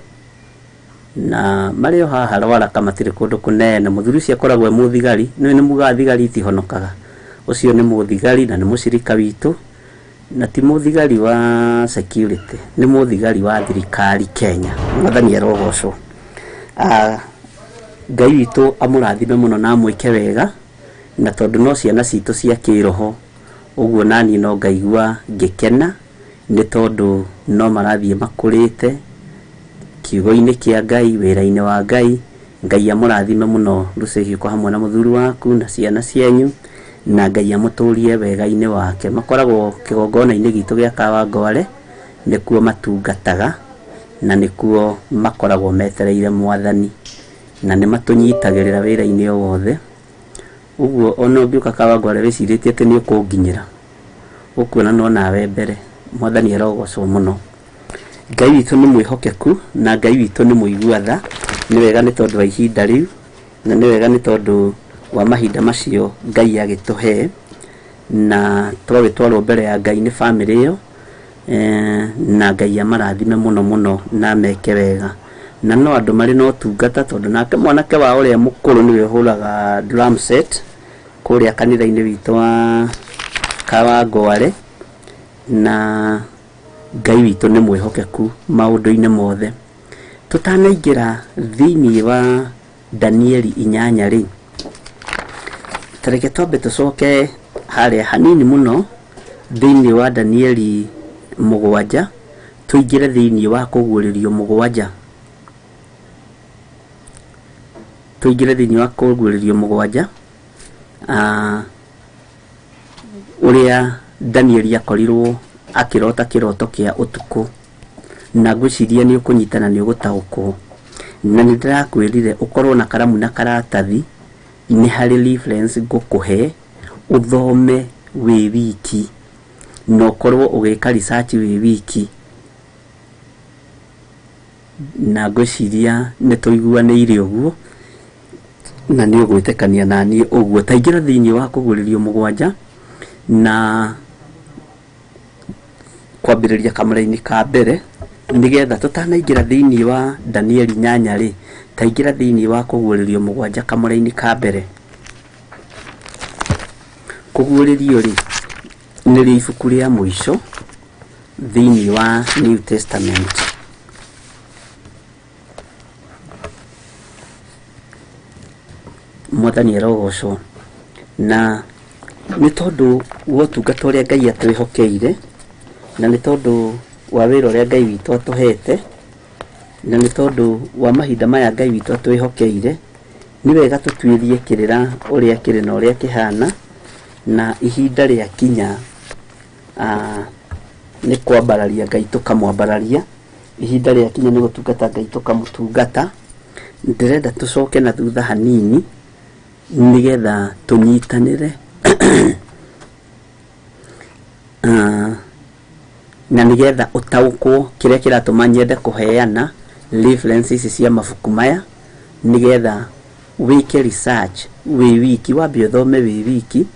Speaker 2: na marĩ o haha Rwaraka, matirĩ kũndũ kũnene. Mũthuri ũcio akoragwo e mũthigari. Nĩũĩ nĩ mugaga thigari itihonokaga. Ũcio nĩ mũthigari na nĩ mũcirika witũ, na ti mũthigari wa security, nĩ mũthigari wa thirikari Kenya. Mwathani arogocwo. Ah, Ngai witũ amũrathime mũno na amwĩke wega, na tondũ no ciana citũ cia kĩroho ũguo, naniĩ no ngaigua ngĩkena nĩ tondũ no marathiĩ makũrĩte kiugo-inĩ kĩa Ngai, wĩra-inĩ wa Ngai. Ngai amũrathime mũno Lucy Hiũko hamwe na mũthuri waku na ciana cianyu, na Ngai amũtũrie wega-inĩ wake. Makoragwo kĩgongona-inĩ gitũ gĩa Kawangware, nĩkuo matungataga na nĩkuo makoragwo metereire Mwathani, na nĩ matũnyitagĩrĩra wĩra-inĩ o wothe. Ũguo ona ũngĩũka Kawangware wĩcirĩtie atĩ nĩ ũkũnginyĩra, ũkuona no nawe mbere. Mwathani arogocwo mũno. Ngai witũ nĩ mwĩhokeku na Ngai witũ nĩ mũigua tha. Nĩ wega nĩ tondũ wa ihinda rĩu, na nĩ wega nĩ tondũ wa mahinda macio Ngai agĩtũhe, na twagĩtwarwo mbere ya Ngai nĩ bamĩrĩ ĩyo, na Ngai amarathime mũno mũno na ameke wega. Na no andũ marĩ na ũtungata, tondũ nake mwanake wao ũrĩa mũkũrũ nĩwe ũhũraga drum set kũrĩa kanitha-inĩ witũ wa Kawangware. Na Ngai witũ nĩ mwĩhokeku maũndũ-inĩ mothe. Tũtanaingĩra thĩinĩ wa Danieli 8 rĩ, tareke twambe tũcoke harĩa hanini mũno thĩinĩ wa Danieli 7, tũingĩre thĩinĩ wa kũguũrĩrio 7. Tũingĩre thĩinĩ wa kũguũrĩrio 7, ũrĩa Danieli akorirwo akĩrota kĩroto kĩa ũtukũ, na ngwĩciria nĩ ũkũnyitana, nĩ ũgũtaũkwo. Na nĩ ndĩrakwĩrire ũkorwo na karamu na karatathi, nĩ harĩ reference ngũkũhe ũthome wĩ wiki, na ũkorwo ũgĩka research wĩ wiki, na ngwĩciria nĩ tũiguanĩire ũguo na nĩ ũgwĩtĩkania na niĩ ũguo. Taingĩra thĩinĩ wa kũguũrĩrio 7 na kwambĩrĩria kamũra-inĩ ka mbere, nĩgetha tũtanaingĩra thĩinĩ wa Danieli 8 rĩ, taingĩra thĩinĩ wa kũguũrĩrio 7 kamũra-inĩ ka mbere. Kũguũrĩrio rĩ, nĩrĩo ibuku rĩa mũico thĩinĩ wa New Testament. Mwathani arogocwo. Na nĩ tondũ wa ũtungata ũrĩa Ngai atwĩhokeire, na nĩ tondũ wa wĩra ũrĩa Ngai witũ atũhete, na nĩ tondũ wa mahinda maya Ngai witũ atwĩhokeire, nĩ wega tũtuĩrie kĩrĩra ũrĩa kĩrĩ na ũrĩa kĩhana, na ihinda rĩakinya nĩ kwambararia Ngai tũkamwambararia, ihinda rĩakinya nĩ gũtungata Ngai tũkamũtungata. Ndĩrenda tũcoke na thutha hanini nĩgetha tũnyitanĩre, na nĩgetha ũtaũkwo kĩrĩa kĩratũma nyende kũheana reference ici cia mabuku maya, nĩgetha wĩke research wĩ wiki, wambe ũthome wĩ wiki.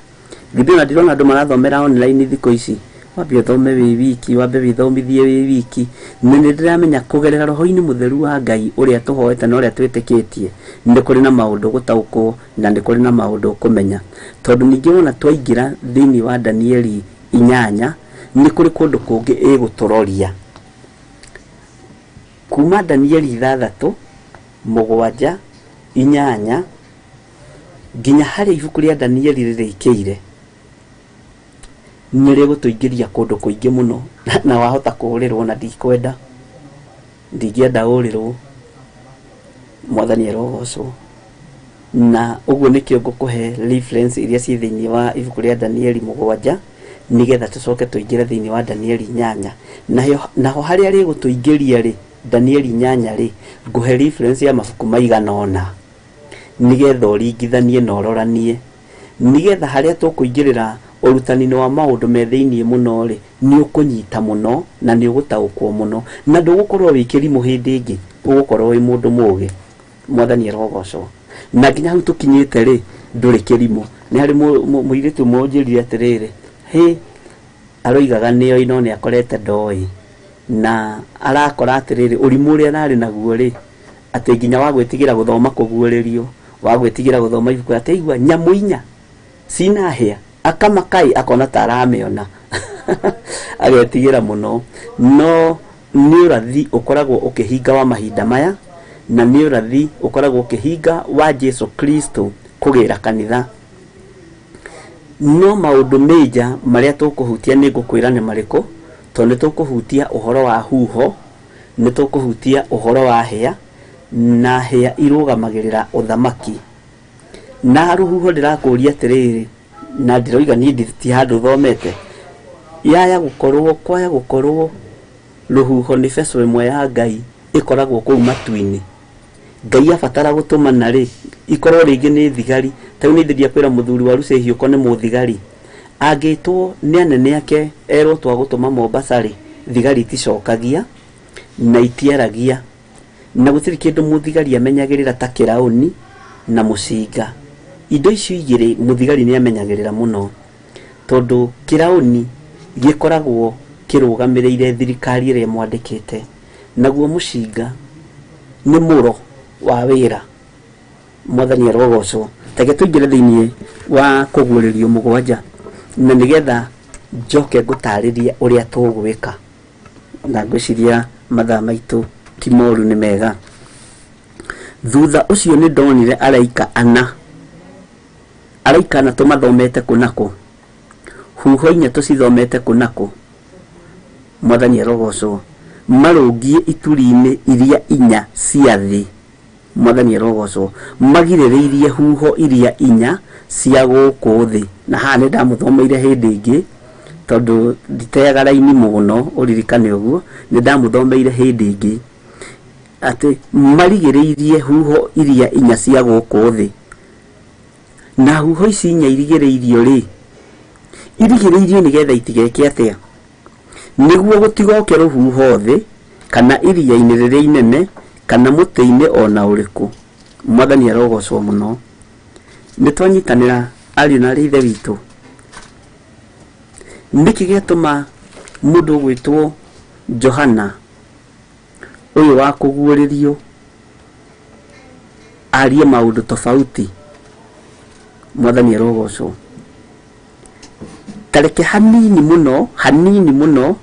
Speaker 2: Githĩ ona ndirona andũ marathomera online thikũ ici? Wambe ũthome wĩ wiki, wambe wĩthomithie wĩ wiki. Na nĩ ndĩramenya kũgerera roho-inĩ mũtheru wa Ngai ũrĩa tũhoete na ũrĩa twĩtĩkĩtie, nĩ kũrĩ na maũndũ gũtaũkwo na nĩ kũrĩ na maũndũ ũkũmenya. Tondũ ningĩ wona twaingĩra thĩinĩ wa Danieli 8, nĩ kũrĩ kũndũ kũngĩ ĩgũtũroria. Kuma Danieli 6, 7, 8 nginya harĩa ibuku rĩa Danieli rĩrĩkĩire, nĩ rĩgũtũingĩria kũndũ kũingĩ mũno, na wahota kũũrĩrwo, na ndikwenda, ndingĩenda ũrĩrwo. Mwathani arogocwo. Na ũguo nĩkĩo ngũkũhe reference iria ciĩ thĩinĩ wa ibuku rĩa Danieli 7, Nĩgetha tũcoke tũingĩre thĩinĩ wa Danieli 8. Naho harĩa rĩgũtũingĩria rĩ, Danieli 8 rĩ, ngũhe reference ya mabuku maigana ũna, nĩgetha ũringithanie na ũroranie, nĩgetha harĩa tũkũingĩrĩra ũrutani-inĩ wa maũndũ me thĩinĩ mũno rĩ, nĩ ũkũnyita mũno na nĩ ũgũtaũkwo mũno, na ndũgũkorwo wĩ kĩrimũ hĩndĩ ĩngĩ, ũgũkorwo wĩ mũndũ mũgĩ. Mwathani arogocwo. Na nginya hau tũkinyĩte rĩ, ndũrĩ kĩrimũ. Nĩ harĩ mũirĩtu ũmwe ũnjĩrire atĩrĩrĩ, hĩ, aroigaga nĩoĩ no nĩ akorete ndoĩ, na arakora atĩrĩrĩ, ũrimũ ũrĩa ararĩ naguo rĩ, atĩ nginya wa gwĩtigĩra gũthoma kũguũrĩrio, wa gwĩtigĩra gũthoma ibuku, atĩ aigua nyamũ inya cina hĩa, akamakaĩ akona ta aramĩona agetigĩra mũno. No nĩ ũrathi ũkoragwo ũkĩhinga wa mahinda maya, na nĩ ũrathi ũkoragwo ũkĩhinga wa Jesu Kristo kũgĩra kanitha. No maũndũ major marĩa tũkũhutia nĩ ngũkwĩra nĩ marĩkũ, tondũ nĩ tũkũhutia ũhoro wa huho, nĩ tũkũhutia ũhoro wa hĩa, na hĩa irũgamagĩrĩra ũthamaki. Na rũhuho ndĩrakũria atĩrĩrĩ, na ndĩroiga niĩ ti handũ thomete, yaya gũkorwo kwaya gũkorwo rũhuho nĩ beco ĩmwe ya Ngai ĩkoragwo kũu matu-inĩ. Ngai abatara gũtũmana rĩ, ikorwo rĩngĩ nĩ thigari. Ta rĩu nĩ ndĩria kwĩra mũthuri wa Rucehio ko nĩ mũthigari, angĩtwo nĩ anene ake erwo twagũtũma Mombasa rĩ, thigari iticokagia na itiaragia, na gũtirĩ kĩndũ mũthigari amenyagĩrĩra ta kĩraũni na mũcinga. Indo icio igĩrĩ mũthigari nĩ amenyagĩrĩra mũno, tondũ kĩraũni gĩkoragwo kĩrũgamĩrĩire thirikari ĩrĩa ĩmwandĩkĩte, naguo mũcinga nĩ mũro wa wĩra. Mwathani arogocwo. Reke tũingĩre thĩinĩ wa kũguũrĩrio 7, na nĩgetha njoke ngũtarĩrie ũrĩa tũgwĩka, na ngwĩciria mathaa maitũ ti moru, nĩ mega. Thutha ũcio nĩ ndonire araika ana. Araika ana tũmathomete kũ na kũ? Huho inya tũcithomete kũ na kũ? Mwathani arogocwo. Marũngiĩ ituri-inĩ iria inya cia thĩ. Mwathani arogocwo. Magirĩrĩirie huho iria inya cia gũkũ thĩ. Na haha nĩ ndamũthomeire hĩndĩ ĩngĩ, tondũ nditeaga raini mũno, ũririkane ũguo, nĩ ndamũthomeire hĩndĩ ĩngĩ atĩ marigĩrĩirie huho iria inya cia gũkũ thĩ. Na huho ici inya irigĩrĩirio rĩ, irigĩrĩirio nĩgetha itigeke atĩa? Nĩguo gũtigoke rũhuho thĩ, kana iria-inĩ rĩrĩa inene, kana mũtĩ-inĩ ona ũrĩkũ. Mwathani arogocwo mũno. Nĩ twanyitanĩra ariũ na arĩ ithe witũ. Nĩkĩ gĩatũma mũndũ ũgwĩtwo Johana ũyũ wa kũguũrĩrio arie maũndũ tofauti? Mwathani arogocwo. Tareke hanini mũno, hanini mũno,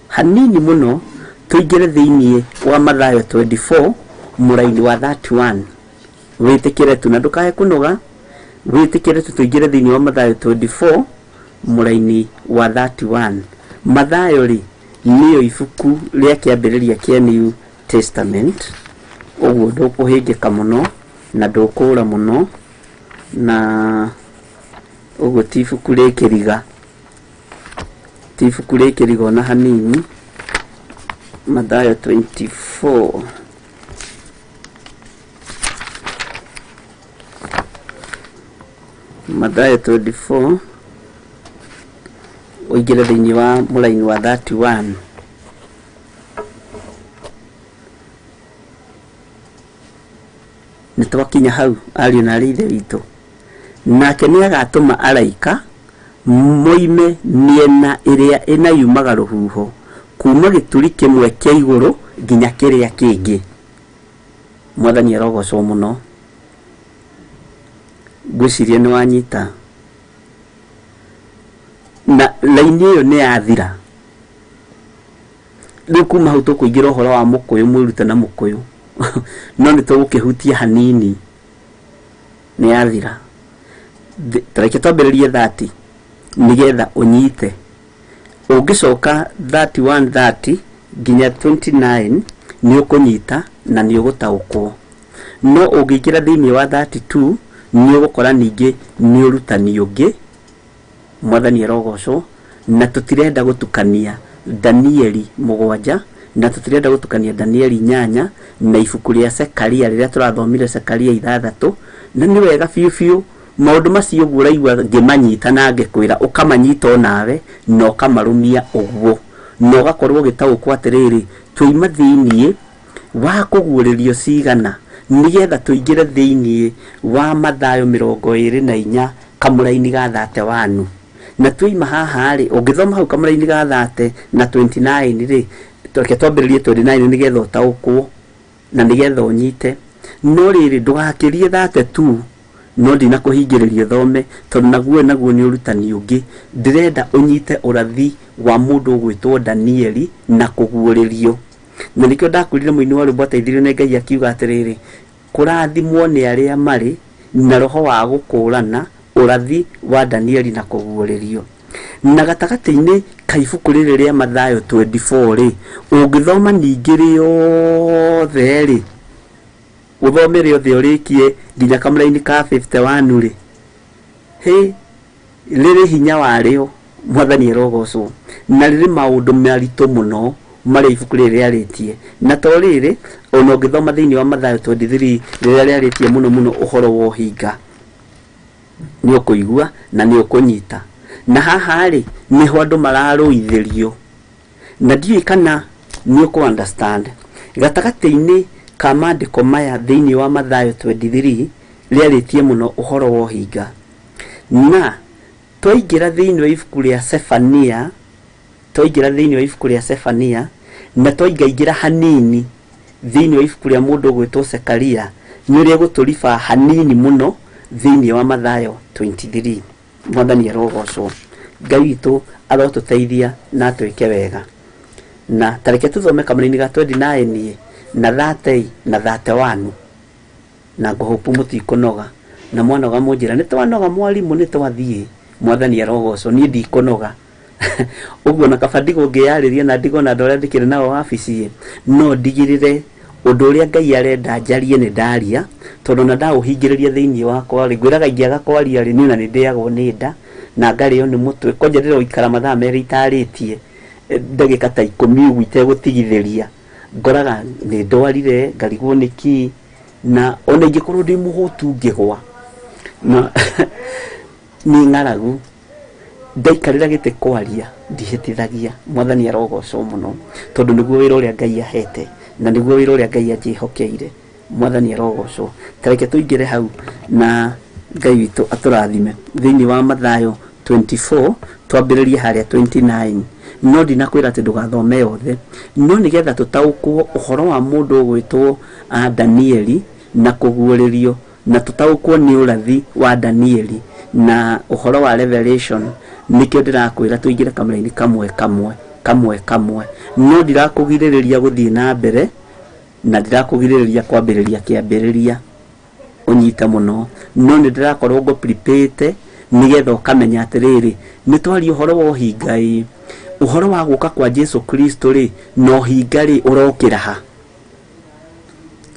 Speaker 2: hanini mũno tũingĩre thĩinĩ wa Mathayo 24 mũraini wa 31. Wĩtĩkĩre tu na ndũkae kũnoga, wĩtĩkĩre tu tũingĩre thĩinĩ wa Mathayo 24 mũraini wa 31. Mathayo rĩ, nĩyo ibuku rĩa kĩambĩrĩria kĩa New Testament, ũguo ndũkũhĩngĩka mũno na ndũkũũra mũno, na ũguo ti ibuku rĩ kĩriga, ti ibuku rĩ kĩriga ona hanini. Mathayo 24 Mathayo 24 ũingĩre thĩinĩ wa mũraini wa 31. Nĩ twakinya hau ariũ na arĩ ithe witũ. Nake nĩ agatũma araika moime mĩena ĩrĩa ĩna yumaga rũhuho, kuma gĩturi kĩmwe kĩa igũrũ nginya kĩrĩa kĩngĩ. Mwathani arogocwo mũno. Ngwĩciria nĩ wanyita. Na laini ĩyo nĩ yathira. Rĩu kuma hau tũkũingĩra ũhoro wa mũkũyũ, mwĩrute na mũkũyũ. No nĩ tũgũkĩhutia hanini. Nĩ yathira. Tareke twambĩrĩrie 30 nĩgetha ũnyite. Ũngĩcoka 31 30 nginya 29 nĩ ũkũnyita na nĩ ũgũtaũkwo. No ũngĩingĩra thĩinĩ wa 32 nĩ ũgũkora ningĩ nĩ ũrutani ũngĩ. Mwathani arogocwo. Na tũtirenda gũtukania Danieli 7 na tũtirenda gũtukania Danieli 8 na ibuku rĩa Sekaria rĩrĩa tũrathomire Sekaria 6. Na nĩ wega biũ biũ maũndũ macio ũguo ũraigua ngĩmanyita na ngĩkwĩra ũkamanyita onawe na ũkamarũmia ũguo na ũgakorwo ũgĩtaũkwo atĩrĩrĩ tũima thĩiniĩ wa kũguũrĩrio cigana nĩgetha tũingĩre thĩiniĩ wa Mathayo 24 kamũraini ga 31. Na tũima haha rĩ, ũngĩthoma hau kamũraini ga 30 na 29 rĩ, reke twambĩrĩrie 29 nĩgetha ũtaũkwo na nĩgetha ũnyite. No rĩrĩ ndũgakĩrie 32, no ndinakũhingĩrĩria ũthome tondũ naguo nĩ ũrutani ũngĩ. Ndĩrenda ũnyite ũrathi wa mũndũ ũgwĩtwo Danieli na kũguũrĩrio. Na nĩkĩo ndakwĩrire mũini wa rwĩmbo ateithirio nĩ Ngai akiuga atĩrĩrĩ, kũrathimwo nĩ arĩa marĩ na roho wa gũkũrana ũrathi wa Danieli na kũguũrĩrio. Na gatagatĩ-inĩ ka ibuku rĩrĩ rĩa Mathayo 24 rĩ, ũngĩthoma ningĩ rĩothe rĩ, ũthome rĩothe ũrĩkie nginya kamũraini ka 51 rĩ, hĩ, rĩrĩ hinya warĩo, Mwathani arogocwo, na rĩrĩ maũndũ maritũ mũno marĩa ibuku rĩrĩ rĩarĩtie. Na to rĩrĩ, ona ũngĩthoma thĩinĩ wa Mathayo 23 rĩrĩa rĩarĩtie mũno mũno ũhoro wa ũhinga, nĩ ũkũigua na nĩ ũkũnyita. Na haha rĩ, nĩho andũ mararũithĩrio, na ndiũĩ kana nĩ ũkũ understand. Gatagatĩ-inĩ ka maandĩko maya thĩinĩ wa Mathayo 23 rĩarĩtie mũno ũhoro wa ũhinga. Na twaingĩra thĩinĩ wa ibuku rĩa Sefania, twaingĩra thĩinĩ wa ibuku rĩa Sefania na twaingaingĩra hanini thĩinĩ wa ibuku rĩa mũndũ ũgwĩtwo Sekaria, nĩ ũrĩa gũtũriba hanini mũno thĩinĩ wa Mathayo 23. Mwathani arogocwo. Ngai witũ arotũteithia na atwĩke wega. Na tareke tũthome kamũraini ga 29 na 30 na 31, na ngũhũpu mũtikũnoga na mwanoga mũnjĩra nĩ twanoga mwarimũ nĩ twathiĩ. Mwathani arogocwo, niĩ ndikũnoga. Ũguo na kaba ndigwo ngĩyarĩria na ndigwo na andũ arĩa ndĩkĩrĩ nao wabici, no ndigĩrĩre ũndũ ũrĩa Ngai arenda njarie nĩ ndaria, tondũ na ndaũhingĩrĩria thĩinĩ wakwa rĩ, ngwĩraga ingĩaga kwaria rĩ, niĩ na nĩ ndĩagwo nĩ nda na ngarĩo nĩ mũtwe. Kwanja ndĩroikara mathaa merĩ itarĩtie ndagĩka ta 10 ũguo itegũtigithĩria, ngoraga nĩ ndwarire, ngarigwo nĩ kĩ, na ona ingĩkorwo ndĩ mũhũtu ngĩgwa na nĩ ng'aragu, ndaikarĩra gĩtĩ kwaria ndihĩtithagia. Mwathani arogocwo mũno, tondũ nĩguo wĩra ũrĩa Ngai ahete na nĩguo wĩra ũrĩa Ngai anjĩhokeire. Mwathani arogocwo. Tareke tũingĩre hau na Ngai witũ atũrathime. Thĩinĩ wa Mathayo 24 twambĩrĩrie harĩa 29. No ndinakwĩra atĩ ndũgathome yothe, no nĩgetha tũtaũkwo ũhoro wa mũndũ ũgwĩtwo Danieli na kũguũrĩrio, na tũtaũkwo nĩ ũrathi wa Danieli na ũhoro wa Revelation, nĩkĩo ndĩrakwĩra tũingĩre kamũraini kamwe kamwe kamwe kamwe. No ndirakũgirĩrĩria gũthiĩ na mbere na ndirakũgirĩrĩria kwambĩrĩria kĩambĩrĩria ũnyite mũno, no nĩ ndĩrakorwo ngũ-prepare nĩgetha ũkamenya atĩrĩrĩ, nĩ twaria ũhoro wa ũhinga ĩ, ũhoro wa gũka kwa Jesu Kristo rĩ, na ũhinga rĩ ũrokĩra ha,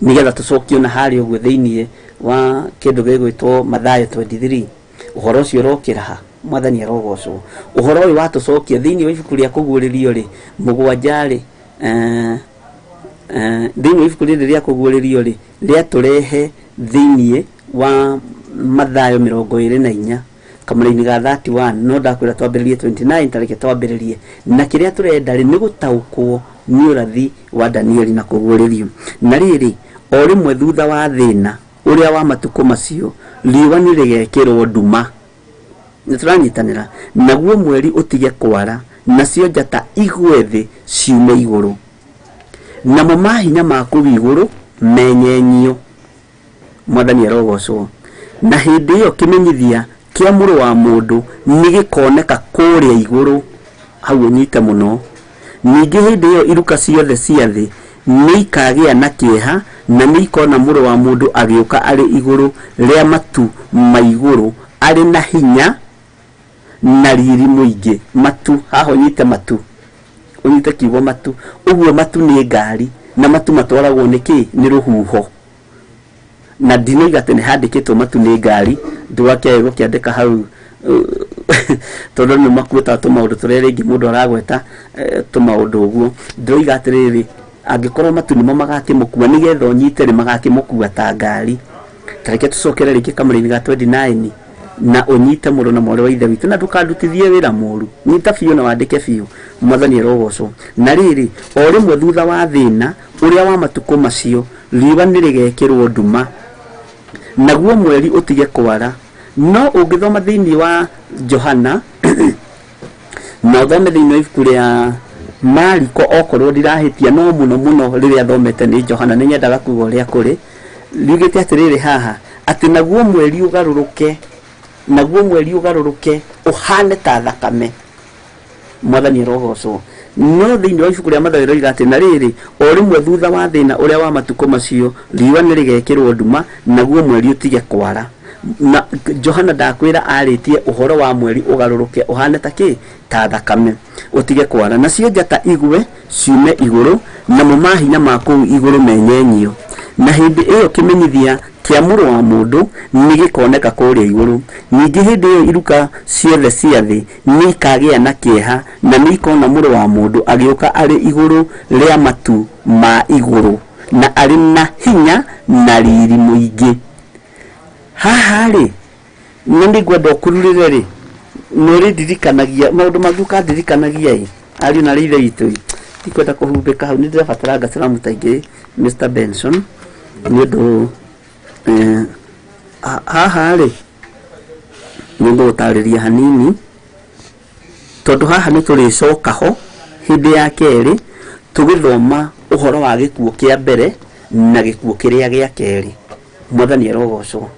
Speaker 2: nĩgetha tũcokio na harĩa ũguo thĩiniĩ wa kĩndũ gĩgwĩtwo Mathayo 23, ũhoro ũcio ũrokĩra ha. Mwathani arogocwo. Ũhoro ũyũ watũcokia thĩiniĩ wa ibuku rĩa kũguũrĩrio rĩ, 7 rĩ, thĩiniĩ wa ibuku rĩrĩ rĩa kũguũrĩrio rĩ, rĩatũrehe thĩiniĩ wa Mathayo 24 kamũraini ga 31. No ndakwĩra twambĩrĩrie 29, tareke twambĩrĩrie. Na kĩrĩa tũrenda rĩ, nĩ gũtaũkwo nĩ ũrathi wa Danieli na kũguũrĩrio. Na rĩrĩ, o rĩmwe thutha wa thĩna ũrĩa wa matukũ macio, riũa nĩ rĩgekĩrwo nduma, nĩ tũranyitanĩra, naguo mweri ũtige kwara, nacio njata igwe thĩ ciume igũrũ, namo mahinya ma kũu igũrũ menyenyio. Mwathani arogocwo. Na hĩndĩ ĩyo kĩmenyithia kĩa mũrũ wa mũndũ nĩ gĩkoneka kũrĩa igũrũ. Hau ũnyite mũno. Ningĩ hĩndĩ ĩyo iruka ciothe cia thĩ nĩ ikagĩa na kĩeha, na nĩ ikona mũrũ wa mũndũ agĩũka arĩ igũrũ rĩa matu ma igũrũ, arĩ na hinya na riri mũingĩ. Matu, haha ũnyite matu, ũnyite kiugo matu. Ũguo matu nĩ ngari, na matu matwaragwo nĩ kĩ? Nĩ rũhuho. Na ndinoiga atĩ nĩ handĩkĩtwo matu nĩ ngari, ndũgakĩae gũkĩandĩka hau Tondũ nĩ makuĩtaga tũmaũndũ tũrĩa rĩngĩ mũndũ aragweta tũmaũndũ ũguo. Ndĩroiga atĩrĩrĩ, angĩkorwo matu nĩmo magakĩmũkua nĩgetha ũnyite rĩ, magakĩmũkua ta ngari. Tareke tũcokere rĩngĩ kamũra-inĩ ga 29 na ũnyite mũrũ na mwarĩ wa ithe witũ, na ndũkandutithie wĩra mũru. Nyita biũ na wandĩke biũ. Mwathani arogocwo. Na rĩrĩ, o rĩmwe thutha wa thĩna ũrĩa wa matukũ macio, riũa nĩrĩgekĩrwo nduma, naguo mweri ũtige kwara. No ũngĩthoma thĩinĩ wa Johana na ũthome thĩinĩ wa ibuku rĩa Mariko, okorwo ndirahĩtia, no mũno mũno rĩrĩa thomete nĩ Johana, nĩ nyendaga kuga ũrĩa kũrĩ. Riugĩte atĩrĩrĩ haha, atĩ naguo mweri ũgarũrũke, naguo mweri ũgarũrũke ũhane ta thakame. Mwathani arogocwo. No thĩinĩ wa ibuku rĩa Mathayo rĩroiga atĩ na rĩrĩ, o rĩmwe thutha wa thĩna ũrĩa wa matukũ macio, riũa nĩrĩgekĩrwo nduma, naguo mweri ũtige kwara. Na Johana ndakwĩra arĩtie ũhoro wa mweri ũgarũrũke ũhane ta kĩ? Ta thakame, ũtige kwara. Nacio njata igwe ciume igũrũ, namo mahinya ma kũu igũrũ menyenyio. Na hĩndĩ ĩyo kĩmenyithia kĩa mũrũ wa mũndũ nĩgĩkoneka kũrĩa igũrũ. Ningĩ hĩndĩ ĩyo iruka ciothe cia thĩ nĩikagĩa na kĩeha, na nĩikona mũrũ wa mũndũ agĩũka arĩ igũrũ rĩa matu ma igũrũ, na arĩ na hinya na riri mũingĩ. Haha rĩ, na nĩngwenda ũkururĩre rĩ, nĩ ũrĩndirikanagia maũndũ mangĩ, ũkandirikanagia ĩ ariũ na ithe witũ ĩ, ndikwenda kũhumbĩka hau, nĩ ndĩrabatara ngaciramu ta ingĩ Mr. Benson, nĩ ũndũ haha rĩ nĩ ngũgũtarĩria hanini, tondũ haha nĩ tũrĩcoka ho hĩndĩ ya kerĩ tũgĩthoma ũhoro wa gĩkuũ kĩa mbere na gĩkuũ kĩrĩa gĩa kerĩ. Mwathani arogocwo.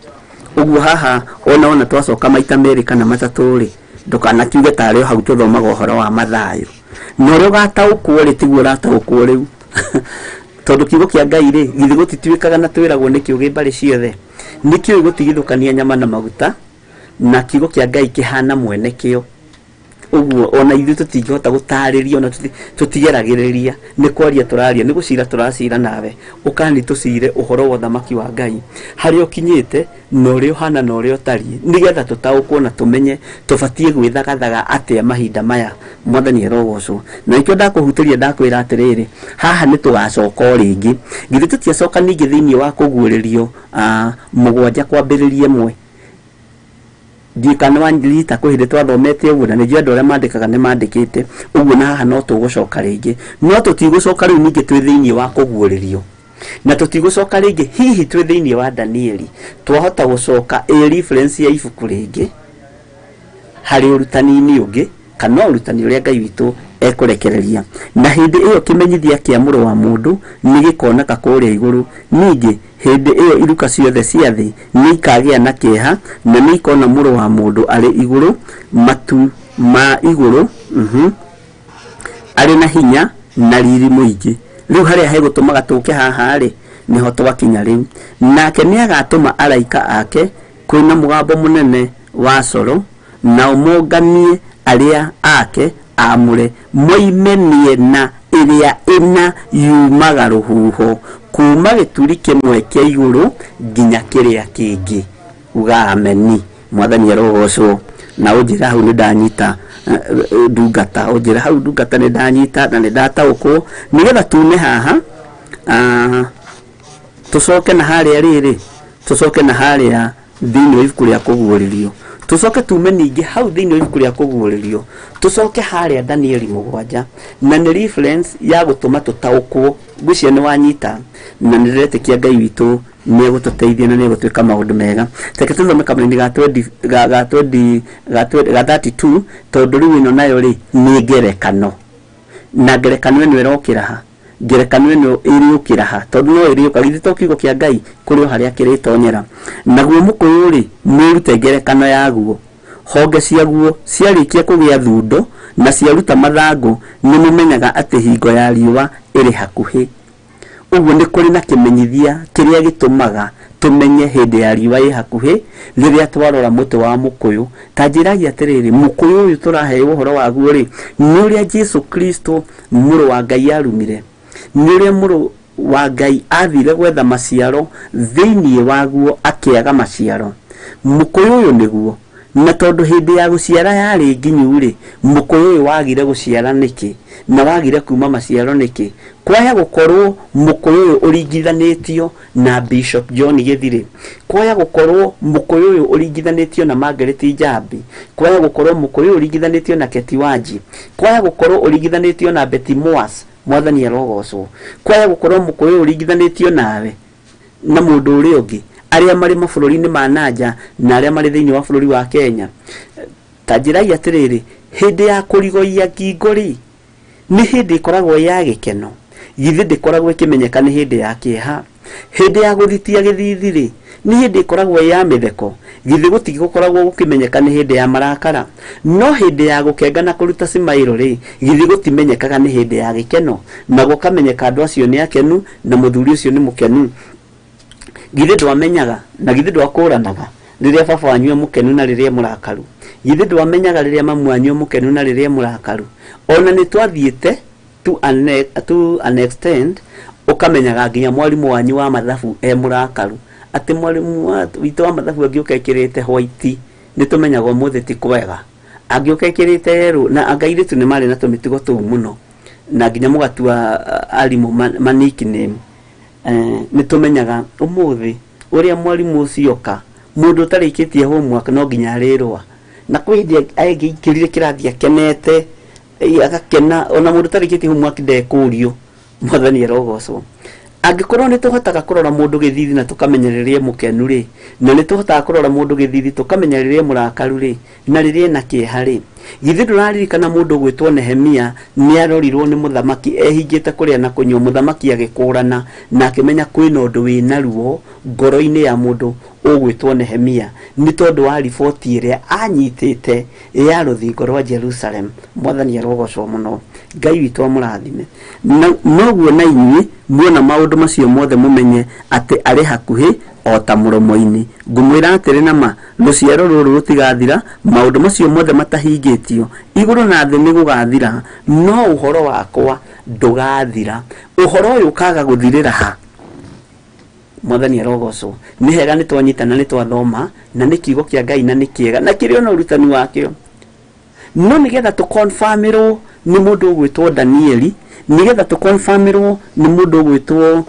Speaker 2: Ũguo haha ona twacoka maita merĩ kana matatũ rĩ, ndũkanakiuge tarĩ o hau tũthomaga ũhoro wa Mathayo. Na ũrĩa ũgataũkwo rĩ, tiguo ũrataũkwo rĩu. Tondũ kiugo kĩa Ngai rĩ, githĩ gũtituĩkaga na twĩragwo nĩ kĩũgĩ mbarĩ ciothe. Nĩ kĩũĩ gũtigithũkania nyama na maguta, na kiugo kĩa Ngai kĩhana mwene kĩo. Ũguo ona ithuĩ tũtingĩhota gũtarĩria, ona tũtigeragĩrĩria, nĩ kwaria tũraria, nĩ gũcira tũracira nawe. Ũkani tũcire ũhoro wa ũthamaki wa Ngai, harĩa ũkinyĩte, na ũrĩa ũhana na ũrĩa ũtariĩ, nĩgetha tũtaũkwo na tũmenye tũbatiĩ gwĩthagathaga atĩa mahinda maya. Mwathani arogocwo. Na nĩkĩo ndakũhutĩria ndakwĩra atĩrĩrĩ, haha nĩ tũgacoka o rĩngĩ. Githĩ tũtiacoka ningĩ thĩinĩ wa kũguũrĩrio 7 kwambĩrĩria 1. Ndiũĩ kana wanyita kwĩ hĩndĩ twathomete ũguo, na nĩnjũĩ andũ arĩa mandĩkaga nĩ mandĩkĩte ũguo, na haha no tũgũcoka rĩngĩ. No tũtigũcoka rĩu ningĩ twĩ thĩinĩ wa kũguũrĩrio, na tũtigũcoka rĩngĩ hihi twĩ thĩinĩ wa Danieli. Twahota gũcoka ĩ reference ya ibuku rĩngĩ harĩ ũrutani-inĩ ũngĩ, kana ũrutani ũrĩa Ngai witũ ekũrekereria. Na hĩndĩ ĩyo kĩmenyithia kĩa mũrũ wa mũndũ nĩgĩkoneka kũrĩa igũrũ. Ningĩ hĩndĩ ĩyo iruka ciothe cia thĩ nĩikagĩa na kĩeha, na nĩikona mũrũ wa mũndũ arĩ igũrũ matu ma igũrũ, arĩ na hinya na riri mũingĩ. Rĩu harĩa hegũtũmaga tũke haha rĩ, nĩho twakinya rĩu. Nake nĩagatũma araika ake kwĩna mũgambo mũnene wa coro, nao monganie arĩa ake amũre moime mĩena ĩrĩa ĩna yumaga rũhuho, kuma gĩturi kĩmwe kĩa igũrũ nginya kĩrĩa kĩngĩ. Uga ameni. Mwathani arogocwo. Na ũnjĩre hau nĩ ndanyita ndungata, ũnjĩre hau ndungata nĩ ndanyita na nĩ ndataũkwo, nĩgetha tume haha tũcoke na harĩa rĩrĩ, tũcoke na harĩa thĩinĩ wa ibuku rĩa kũguũrĩrio, tũcoke tume ningĩ hau thĩinĩ wa ibuku rĩa kũguũrĩrio, tũcoke harĩa Danieli 7, na nĩ reference ya gũtũma tũtaũkwo. Ngwĩciria nĩ wanyita, na nĩ ndĩretĩkia Ngai witũ nĩ egũtũteithia na nĩ egũtwĩka maũndũ mega. Reke tũthome kamũra-inĩ ga 20 ga 20 ga 20 ga 32, tondũ rĩu ĩno nayo rĩ nĩ ngerekano, na ngerekano ĩno ĩrokĩra ha, ngerekano ĩno ĩrĩũkĩra ha, tondũ no ĩrĩũka. Githĩ to kiugo kĩa Ngai kũrĩ o harĩa kĩrĩtonyera. Naguo mũkũyũ rĩ, mwĩrute ngerekano yaguo. Honge ciaguo ciarĩkia kũgĩa thundo na ciaruta mathangũ, nĩ mũmenyaga atĩ hingo ya riũa ĩrĩ hakuhĩ. Ũguo nĩ kũrĩ na kĩmenyithia kĩrĩa gĩtũmaga tũmenye hĩndĩ ya riũa ĩ hakuhĩ rĩrĩa twarora mũtĩ wa mũkũyũ. Ta njĩragia atĩrĩrĩ, mũkũyũ ũyũ tũraheo ũhoro waguo rĩ, nĩ ũrĩa Jesu Kristo mũrũ wa Ngai arumire, nĩ ũrĩa mũrũ wa Ngai athire gwetha maciaro thĩinĩ waguo akĩaga maciaro. Mũkũyũ ũyũ nĩguo, Na tondũ hĩndĩ ya gũciara yarĩ nginyu rĩ, mũkũyũ ũyũ wagire gũciara nĩkĩ na wagire kuma maciaro nĩkĩ? Kwaya gũkorwo mũkũyũ ũyũ ũringithanĩtio na Bishop John Gĩthirĩ, kwaya gũkorwo mũkũyũ ũyũ ũringithanĩtio na Margaret Njambi, kwaya gũkorwo mũkũyũ ũyũ ũringithanĩtio na Keti Wanji, kwaya gũkorwo ũringithanĩtio na Betty Moas, Mwathani arogocwo, kwaya gũkorwo mũkũyũ ũyũ ũringithanĩtio nawe na mũndũ ũrĩa ũngĩ, arĩa marĩ mabũrũri-inĩ ma nanja na arĩa marĩ thĩinĩ wa bũrũri wa Kenya. Ta njĩrai atĩrĩrĩ, hĩndĩ ya kũrigoia ngingo rĩ, nĩ hĩndĩ ĩkoragwo ya gĩkeno? Githĩ ndĩkoragwo ĩkĩmenyeka nĩ hĩndĩ ya kĩeha? Hĩndĩ ya gũthitia gĩthithi rĩ, nĩ hĩndĩ ĩkoragwo ya mĩtheko? Githĩ gũtigũkoragwo gũkĩmenyeka nĩ hĩndĩ ya marakara? No hĩndĩ ya gũkenga na kũruta cimaĩro rĩ, githĩ gũtimenyekaga nĩ hĩndĩ ya gĩkeno? Na gũkamenyeka andũ acio nĩ akenu na mũthuri ũcio nĩ mũkenu. Githĩ ndwamenyaga na githĩ ndwakũranaga rĩrĩa baba wanyu e mũkenu na rĩrĩa mũrakaru? Githĩ ndwamenyaga rĩrĩa mamu wanyu e mũkenu na rĩrĩa mũrakaru? Ona nĩ twathiĩte to an extent ũkamenyaga nginya mwarimũ wanyu wa mathabu e mũrakaru, atĩ mwarimũ witũ wa mathabu angĩũka ekĩrĩte white nĩ tũmenyaga ũmũthĩ ti kwega, angĩũka ekĩrĩte yerũ. Na anga airĩtu nĩ marĩ na tũmĩtugo tũu mũno, na nginya mũgatua arimũ ma nickname. Nĩ tũmenyaga ũmũthĩ ũrĩa mwarimũ ũcio oka, mũndũ ũtarĩkĩtie homework no nginya arĩrũa. Na kwĩ hĩndĩ angĩingĩrire kĩrathi akenete, agakena, ona mũndũ ũtarĩkĩtie homework ndekũrio. Mwathani arogocwo. Angĩkorwo nĩ tũhotaga kũrora mũndũ gĩthithi na tũkamenya rĩrĩa mũkenu rĩ, na nĩ tũhotaga kũrora mũndũ gĩthithi tũkamenya rĩrĩa mũrakaru rĩ, na rĩrĩa ena kĩeha rĩ, githĩ ndũraririkana mũndũ ũgwĩtwo Nehemia nĩ arorirwo nĩ mũthamaki ehingĩte kũrĩa na kũnyua, mũthamaki agĩkũrana na akĩmenya kwĩna ũndũ wĩna ruo ngoro-inĩ ya mũndũ ũgwĩtwo Nehemia nĩ tondũ wa riboti ĩrĩa anyitĩte ya rũthingo rwa Jerusalem. Mwathani arogocwo mũno, Ngai witũ amũrathime. Noguo na inyuĩ muona maũndũ macio mothe mũmenye atĩ arĩ hakuhĩ o ta mũromo-inĩ. Ngũmwĩra atĩrĩ na ma, rũciaro rũrũ rũtigathira maũndũ macio mothe matahingĩtio. Igũrũ na thĩ nĩ gũgathira, no ũhoro wakwa ndũgathira. Ũhoro ũyũ ũkaga gũthirĩra ha? Mwathani arogocwo. Nĩ hega nĩ twanyitana, nĩ twathoma, na nĩ kiugo kĩa Ngai na nĩ kĩega na kĩrĩ ona ũrutani wakĩo. No nĩgetha tũkonfirmĩrwo nĩ mũndũ ũgwĩtwo Danieli, nĩgetha tũkonfirmĩrwo nĩ mũndũ ũgwĩtwo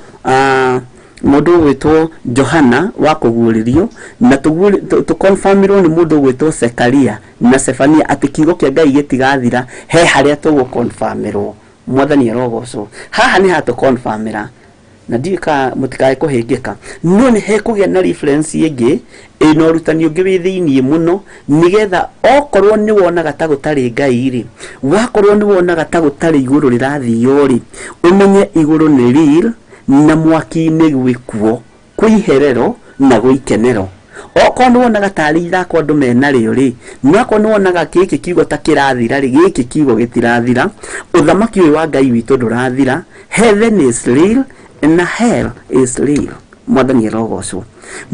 Speaker 2: mũndũ ũgwĩtwo Johana wa kũguũrĩrio, na tũkonfirmĩrwo nĩ mũndũ ũgwĩtwo Sekaria na Sefania atĩ kiugo kĩa Ngai gĩtigathira, he harĩa tũgũkonfirmĩrwo. Mwathani arogocwo. Haha nĩ hatũkonfirmĩra, na ndiũĩ kana mũtikae kũhĩngĩka, no nĩ hekũgĩa na reference ĩngĩ ĩna ũrutani ũngĩ wĩ thĩiniĩ mũno, nĩgetha okorwo nĩ wonaga ta gũtarĩ Ngai rĩ, wakorwo nĩ wonaga ta gũtarĩ igũrũ rĩrathio rĩ, ũmenye igũrũ nĩ real na mwaki-inĩ gwĩkuo, kwĩ iherero na gwĩ ikenero. Okorwo nĩ wonaga tarĩ ithako andũ menarĩo rĩ, no okorwo nĩ wonaga gĩkĩ kiugo ta kĩrathira rĩ, gĩkĩ kiugo gĩtirathira. Ũthamaki ũyũ wa Ngai witũ ndũrathira. Heaven is real na hell is real. Mwathani arogocwo.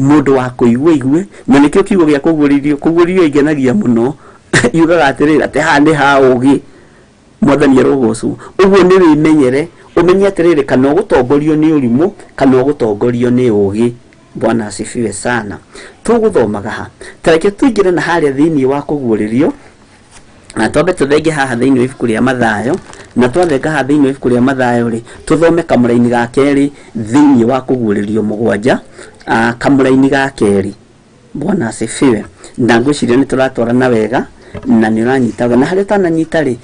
Speaker 2: Mũndũ wa kũigua igue, na nĩkĩo kiugo gĩa kũguũrĩrio, kũguũrĩrio ingenagia mũno. Yugaga atĩrĩrĩ, atĩ haha nĩ ha ũgĩ. Mwathani arogocwo. Ũguo nĩ wĩmenyere, ũmenye atĩrĩrĩ, kana ũgũtongorio nĩ ũrimũ, kana ũgũtongorio nĩ ũgĩ. Bwana asifiwe sana. Tũgũthomaga ha? Ta reke tũingĩre na harĩa thĩinĩ wa kũguũrĩrio, na twambe tũthenge haha thĩinĩ wa ibuku rĩa Mathayo, na twathenga haha thĩinĩ wa ibuku rĩa Mathayo rĩ, tũthome kamũraini ga kerĩ thĩinĩ wa kũguũrĩrio 7, kamũraini ga kerĩ. Bwana asifiwe. Na ngwĩciria nĩ tũratwarana wega na nĩ ũranyita wega. Na harĩa ũtananyita rĩ,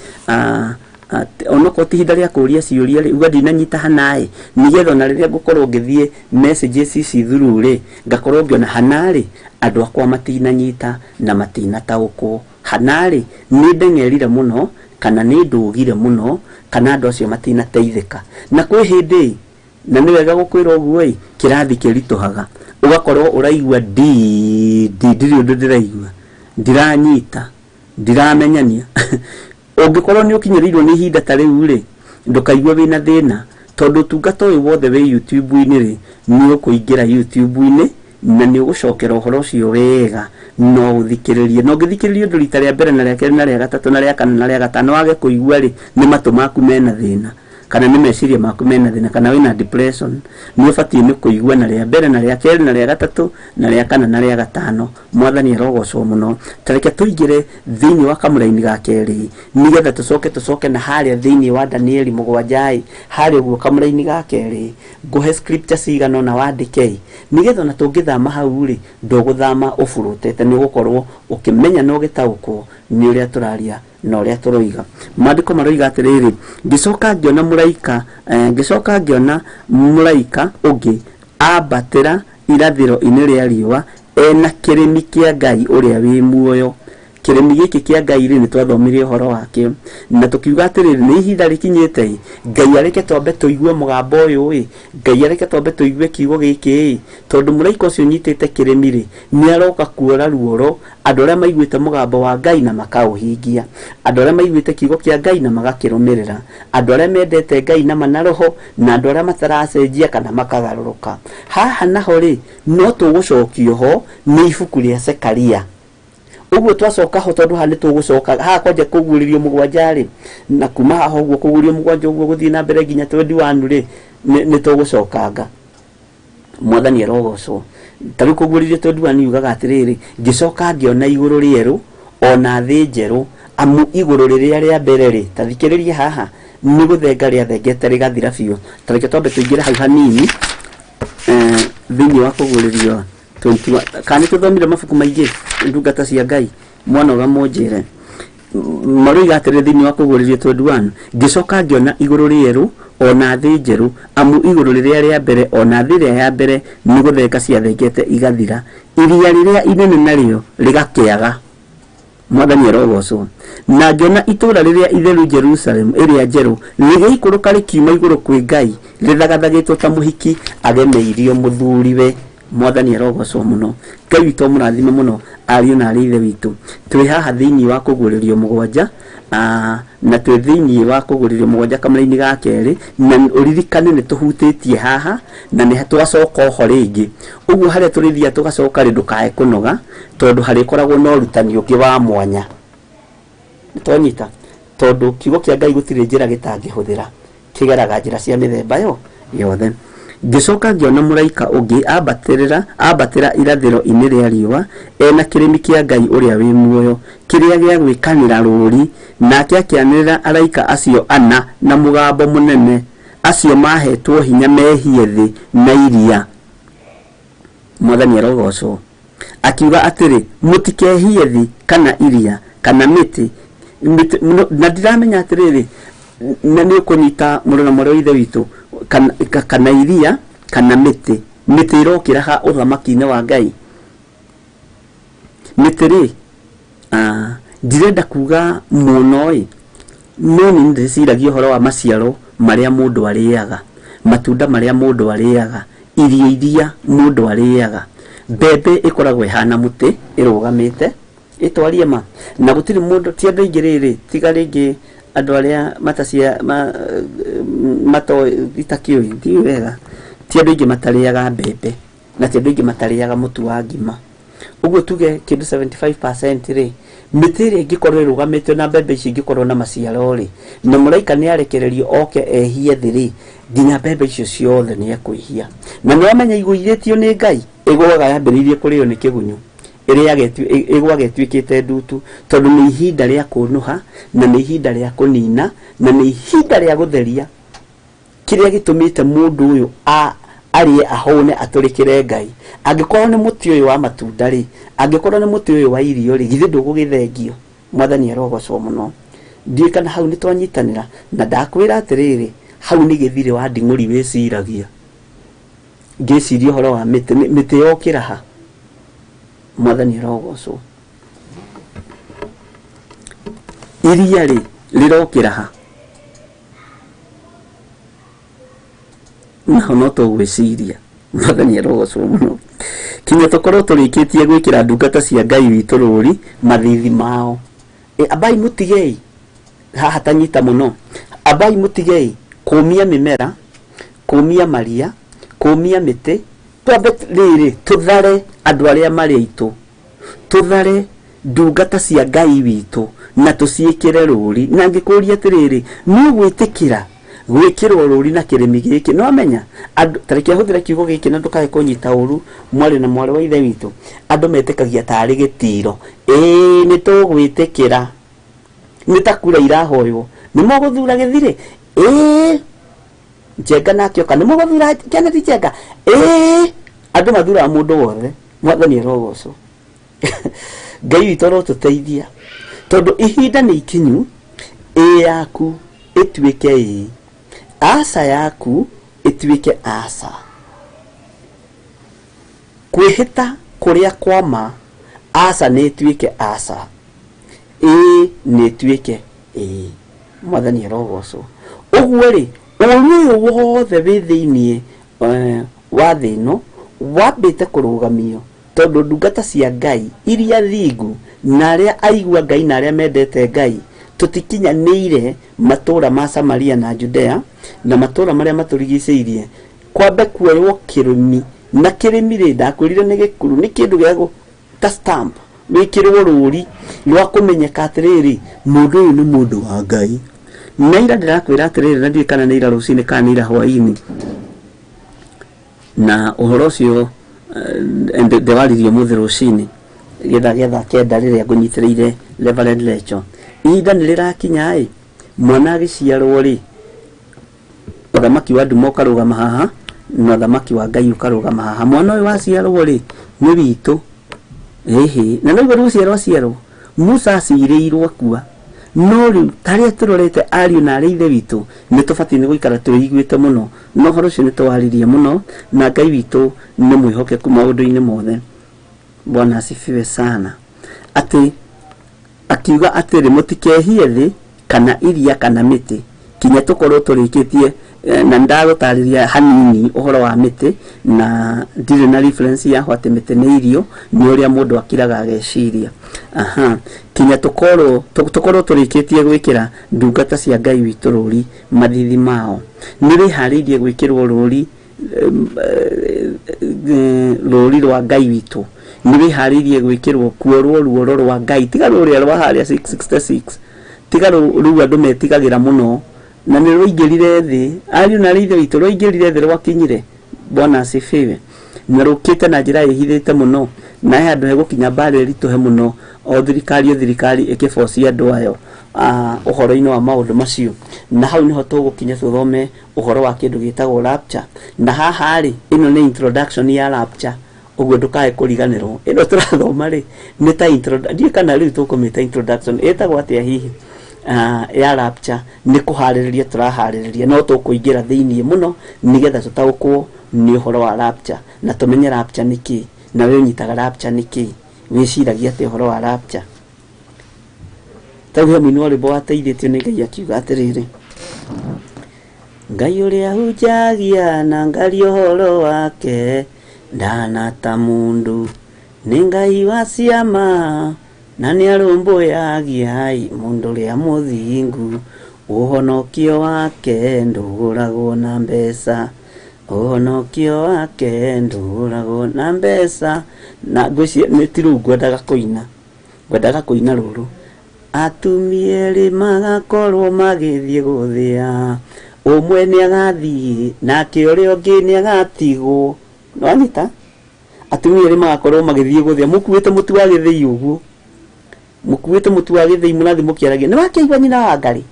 Speaker 2: onokorwo ti ihinda rĩa kũũria ciũria rĩ, uga ndinanyita hana ĩ, nĩgetha ona rĩrĩa ngũkorwo ngĩthiĩ messages ici through rĩ, ngakorwo ngĩona hana rĩ, andũ akwa matinanyita na matinataũkwo. Hana rĩ, nĩ ndeng'erire mũno, kana nĩ ndũgire mũno, kana andũ acio matinateithĩka. Na kwĩ hĩndĩ, na nĩ wega gũkwĩra ũguo ĩ, kĩrathi kĩritũhaga, ũgakorwo ũraigua ndirĩ ũndũ ndĩraigua, ndiranyita, ndiramenyania. Ũngĩkorwo nĩ ũkinyĩrĩirwo nĩ ihinda ta rĩu rĩ, ndũkaigue wĩna thĩna, tondũ ũtungata ũyũ wothe wĩ YouTube-inĩ rĩ, nĩ ũkũingĩra YouTube-inĩ na nĩ ũgũcokera ũhoro ũcio wega, no ũthikĩrĩrie. Na ũngĩthikĩrĩria ũndũ rita rĩa mbere na rĩa kerĩ na rĩa gatatũ na rĩa kana na rĩa gatano wage kũigua rĩ, nĩ matũ maku mena thĩna. kana nĩ meciria maku mena thĩna kana wĩna depression, nĩ ũbatiĩ nĩ kũigua na rĩa mbere na rĩa kerĩ na rĩa gatatũ na rĩa kana na rĩa gatano. Mwathani arogocwo mũno. Ta reke tũingĩre thĩinĩ wa kamũraini ga kerĩ nĩgetha tũcoke na harĩa thĩinĩ wa Danieli 7 harĩa ũguo kamũraini ga kerĩ ngũhe scripture cigana ũna wandĩke nĩgetha ona tũngĩthama hau rĩ ndũgũthama ũburũtĩte, nĩ ũgũkorwo ũkĩmenya na ũgĩtaũkwo nĩ ũrĩa tũraria na ũrĩa tũroiga. Maandĩko maroiga atĩrĩrĩ, ngĩcoka ngĩona mũraika ũngĩ ambatĩra irathĩro-inĩ rĩa riũa ena kĩrĩmi kĩa Ngai ũrĩa wĩ muoyo. Kĩrĩmi gĩkĩ kĩa Ngai rĩ, nĩ twathomire ũhoro wakĩo na tũkiuga atĩrĩrĩ, nĩ ihinda rĩkinyĩte Ngai areke twambe tũigue mũgambo ũyũ ĩ, Ngai areke twambe tũigue kiugo gĩkĩ ĩ, tondũ mũraika ũcio ũnyitĩte kĩrĩmi rĩ nĩ aroka kuora ruoro andũ arĩa maiguĩte mũgambo wa Ngai na makaũhingia, andũ arĩa maiguĩte kiugo kĩa Ngai na magakĩrũmĩrĩra, andũ arĩa mendete Ngai na mana roho, na andũ arĩa mataracenjia kana makagarũrũka. Haha naho rĩ no tũgũcokio ho nĩ ibuku rĩa Zekaria. Ũguo twacoka ho tondũ haha nĩ tũgũcoka haha kwanja kũguũrĩrio 7 rĩ, na kuma haha ũguo kũguũrĩrio 7 ũguo gũthiĩ na mbere nginya 21 rĩ nĩ tũgũcokanga. Mwathani arogocwo. Ta rĩu kũguũrĩrio 21 yugaga atĩrĩrĩ, ngĩcoka ngĩona igũrũ rĩerũ ona thĩ njerũ, amu igũrũ rĩrĩa rĩa mbere rĩ, ta thikĩrĩria haha, nĩ gũthenga rĩathengete rĩgathira biũ. Ta reke twambe tũingĩre hau hanini thĩinĩ wa kũguũrĩrio 21. Kana nĩ tũthomire mabuku maingĩ ndungata cia Ngai mwanoga mũnjĩre maroiga atĩrĩ thĩinĩ wa kũguũrĩrio 21, ngĩcoka ngĩona igũrũ rĩerũ ona thĩ njerũ, amu igũrũ rĩrĩa rĩa mbere ona thĩ ĩrĩa ya mbere nĩ gũthenga ciathengete igathira, iria rĩrĩa inene narĩo rĩgakĩaga. Mwathani arogocwo. Na ngĩona itũũra rĩrĩa itheru Jerusalem ĩrĩa njerũ rĩgĩikũrũka rĩkiuma igũrũ kwĩ Ngai rĩthagathagĩtwo ta mũhiki agemeirio mũthuriwe. Mwathani arogocwo mũno. Ngai witũ amũrathime mũno ariũ na arĩ ithe witũ. Twĩ haha thĩinĩ wa kũguũrĩrio 7 na twĩ thĩinĩ wa kũguũrĩrio 7 kamũra-inĩ ga kerĩ, na ũririkane nĩ tũhutĩtie haha na nĩ twacoka oho rĩngĩ. Ũguo harĩa tũrĩthiaga tũgacoka rĩ, ndũkae kũnoga tondũ harĩkoragwo na ũrutani ũngĩ wa mwanya. Nĩtwanyita? Tondũ kiugo kĩa Ngai gũtirĩ njĩra gĩtangĩhũthĩra, kĩgeraga njĩra cia mĩthemba yo yothe. Ngĩcoka ngĩona mũraika ũngĩ ambatĩra irathĩro-inĩ rĩa riũa ena kĩrĩmi kĩa Ngai ũrĩa wĩ muoyo kĩrĩa gĩa gwĩkanĩra rũũri, nake akĩanĩrĩra araika acio ana na mũgambo mũnene, acio mahetwo hinya mehie thĩ na iria. Mwathani arogocwo. Akiuga atĩrĩ, mũtikehie thĩ kana iria kana mĩtĩ, na ndiramenya atĩrĩrĩ, na nĩ ũkũnyita mũrũ na mwarĩ wa ithe witũ, kana iria kana mĩtĩ. Mĩtĩ ĩrokĩra ha ũthamaki-inĩ wa Ngai. Mĩtĩ rĩ, ndirenda kuga mũno ĩ, no nĩ ndĩciragia ũhoro wa maciaro marĩa mũndũ arĩaga, matunda marĩa mũndũ arĩaga, irio iria mũndũ arĩaga. Mbembe ĩkoragwo ĩhana mũtĩ ĩrũgamĩte ĩtwarie ma, na gũtirĩ mũndũ, ti andũ aingĩ rĩrĩ, tiga rĩngĩ andũ arĩa matacia matoĩ itakĩũĩ ndiũĩ wega, ti andũ aingĩ matarĩaga mbembe na ti andũ aingĩ matarĩaga mũtu wa ngima. Ũguo tuge kĩndũ 75% rĩ, mĩtĩ ĩrĩa ĩngĩkorwo ĩrũgamĩte na mbembe ici ingĩkorwo na maciaro rĩ, na mũraika nĩ arekererio oke ehie thĩ rĩ, nginya mbembe icio ciothe nĩ ekwĩhia. Na nĩ wamenya igũithĩtio nĩ Ngai, ĩgũaga yambĩrĩirie kũrĩo nĩ kĩgunyũ, ĩgũaga ĩtuĩkĩte ndutu, tondũ nĩ ihinda rĩa kũnũha na nĩ ihinda rĩa kũnina na nĩ ihinda rĩa gũtheria kĩrĩa gĩtũmĩte mũndũ ũyũ arĩe ahũne atũrĩkĩre Ngai. Angĩkorwo nĩ mũtĩ ũyũ wa matunda rĩ, angĩkorwo nĩ mũtĩ ũyũ wa irio rĩ, githĩ ndũgũgĩthengio? Mwathani arogocwo mũno. Ndiũĩ kana hau nĩ twanyitanĩra, na ndakwĩra atĩrĩrĩ, hau nĩ gĩthirĩ wa nding'ũri wĩciragia. Ngĩciria ũhoro wa mĩtĩ, mĩtĩ yokĩra ha? Mwathani arogocwo. Iria rĩ rĩrokĩra ha? Naho no tũgwĩciria. Mwathani arogocwo mũno. Kinya tũkorwo tũrĩkĩtie gwĩkĩra ndungata cia Ngai witũ rũũri mathithi mao. Ambai mũtigei haha tanyita mũno, ambai mũtigei kũmia mĩmera, kũmia maria, kũmia mĩtĩ, twambe rĩrĩ tũthare andũ arĩa marĩ aitũ, tũthare ndungata cia Ngai witũ na tũciĩkĩre rũũri. Na ngĩkũria atĩrĩrĩ, nĩ ũgwĩtĩkĩra Gwĩkĩrwo rũri na kĩrĩmi gĩkĩ no amenya andũ tarĩki ahũthĩra kiugo gĩkĩ na ndũkae kũnyita ũru mwarĩ na mwarĩ wa ithe witũ andũ metĩkagia tarĩ gĩtiro ĩĩ nĩ tũgwĩtĩkĩra nĩ ta kura irahoywo nĩ mũgũthura gĩthirĩ ĩĩ Njenga nake oka nĩ mũgũthura Kennedy Njenga ĩĩ andũ mathuraga mũndũ wothe mwathani arogocwo Ngai witũ arotũteithia tondũ ihinda nĩ ikinyu ĩĩ yaku ĩtuĩke ĩĩ aca yaku ĩtuĩke aca kwĩhĩta kũrĩa kwa ma aca nĩ ĩtuĩke aca ĩĩ nĩ ĩtuĩke ĩĩ mwathani arogocwo ũguo rĩ ũru ũyũ wothe wĩ thĩiniĩ wa thĩ ĩno wambĩte kũrũgamio tondũ ndungata cia Ngai iria thingu na arĩa aigua Ngai na arĩa mendete Ngai tũtikinyanĩire matũra ma Samaria na Judea na matũra marĩa matũrigicĩirie kwambe kuoywo kĩrĩmi na kĩrĩmi rĩ ndakwĩrire nĩ gĩkuru nĩ kĩndũ gĩa ta stamp wĩkĩrwo rũri rwa kũmenyeka atĩrĩrĩ mũndũ ũyũ nĩ mũndũ wa Ngai na ira ndĩrakwĩra atĩrĩrĩ na ndiũĩ kana nĩ ira rũcinĩ kana nĩ ira hwaĩ-inĩ na ũhoro ũcio ndĩwaririe ũmũthĩ rũcinĩ gĩthaa gĩa thaa kenda rĩrĩa ngũnyitĩrĩire Reverend Lecho ihinda nĩ rĩrakinya ĩ mwana agĩciarwo rĩ ũthamaki wa nduma ũkarũgama haha na ũthamaki wa Ngai ũkarũgama haha mwana ũyũ waciarwo rĩ nĩ witũ ĩhĩ na noguo rũciaro aciarwo Musa acirĩirwo akua no rĩu tarĩa tũrorete ariũ na arĩa ithe witũ nĩ tũbatiĩ nĩ gũikara twĩiguĩte mũno na ũhoro ũcio nĩ tũwaririe mũno na Ngai witũ nĩ mwĩhokeku maũndũ-inĩ mothe Bwana asifiwe sana atĩ akiuga atĩrĩ mũtikehie thĩ kana iria kana mĩtĩ kinya tũkorwo tũrĩkĩtie na ndagũtarĩria hanini ũhoro wa mĩtĩ na ndirĩ na reference yaho atĩ mĩtĩ nĩ irio nĩ ũrĩa mũndũ akiraga ageciria aha kinya tũkorwo tũrĩkĩtie gwĩkĩra ndungata cia Ngai witũ rũri mathithi mao nĩ wĩharĩirie gwĩkĩrwo rũri rũri rwa Ngai witũ nĩ wĩharĩirie gwĩkĩrwo kuorwo ruoro rwa Ngai tiga rũrĩa rwa harĩa 666 tiga rũu andũ metigagĩra mũno na nĩ rũingĩrire thĩ ariũ na arĩa ithe witũ rũingĩrire thĩ rwakinyire Bwana asifiwe na rũkĩte na njĩra ĩhithĩte mũno na he handũ hegũkinya mbara ĩritũhe mũno o thirikari ĩkĩbocia andũ ayo ũhoro-inĩ wa maũndũ macio na hau nĩho tũgũkinya tũthome ũhoro wa kĩndũ gĩtagwo rapture na haha rĩ ĩno nĩ introduction ya rapture ũguo ndũkae kũriganĩrwo ĩno tũrathoma rĩ nĩ ta ndiũĩ kana rĩu tũkũmĩta introduction ĩtagwo atĩa hihi ya rapture nĩ kũharĩrĩria tũraharĩrĩria no tũkũingĩra thĩiniĩ mũno nĩgetha tũtaũkwo nĩ ũhoro wa rapture na tũmenye rapture nĩ kĩĩ na we ũnyitaga rapture nĩ kĩĩ wĩciragia atĩa ũhoro wa rapture tau he mũini wa rwĩmbo wateithĩtio nĩ Ngai akiuga atĩrĩrĩ Ngai ũrĩa hunjagia na ngaria ũhoro wake ndana ta mũndũ nĩ Ngai wa ciama na nĩ arũmbũyagia mũndũ ũrĩa mũthingu ũhonokio wake ndũgũragwo na mbeca ũhonokio wake ndũgũragwo na mbeca na ngwĩciria nĩ ti rũu ngwendaga kũina rũrũ atumia erĩ magakorwo magĩthiĩ gũthĩa ũmwe nĩ agathiĩ nake ũrĩa ũngĩ nĩ agatigwo nĩwanyita atumia erĩ magakorwo magĩthiĩ gũthĩa mũkuĩte mũtu wa gĩthĩi ũguo mũkuĩte mũtu wa gĩthĩi mũrathiĩ mũkĩaragia nĩ wakĩigua nyina wa Ngarĩ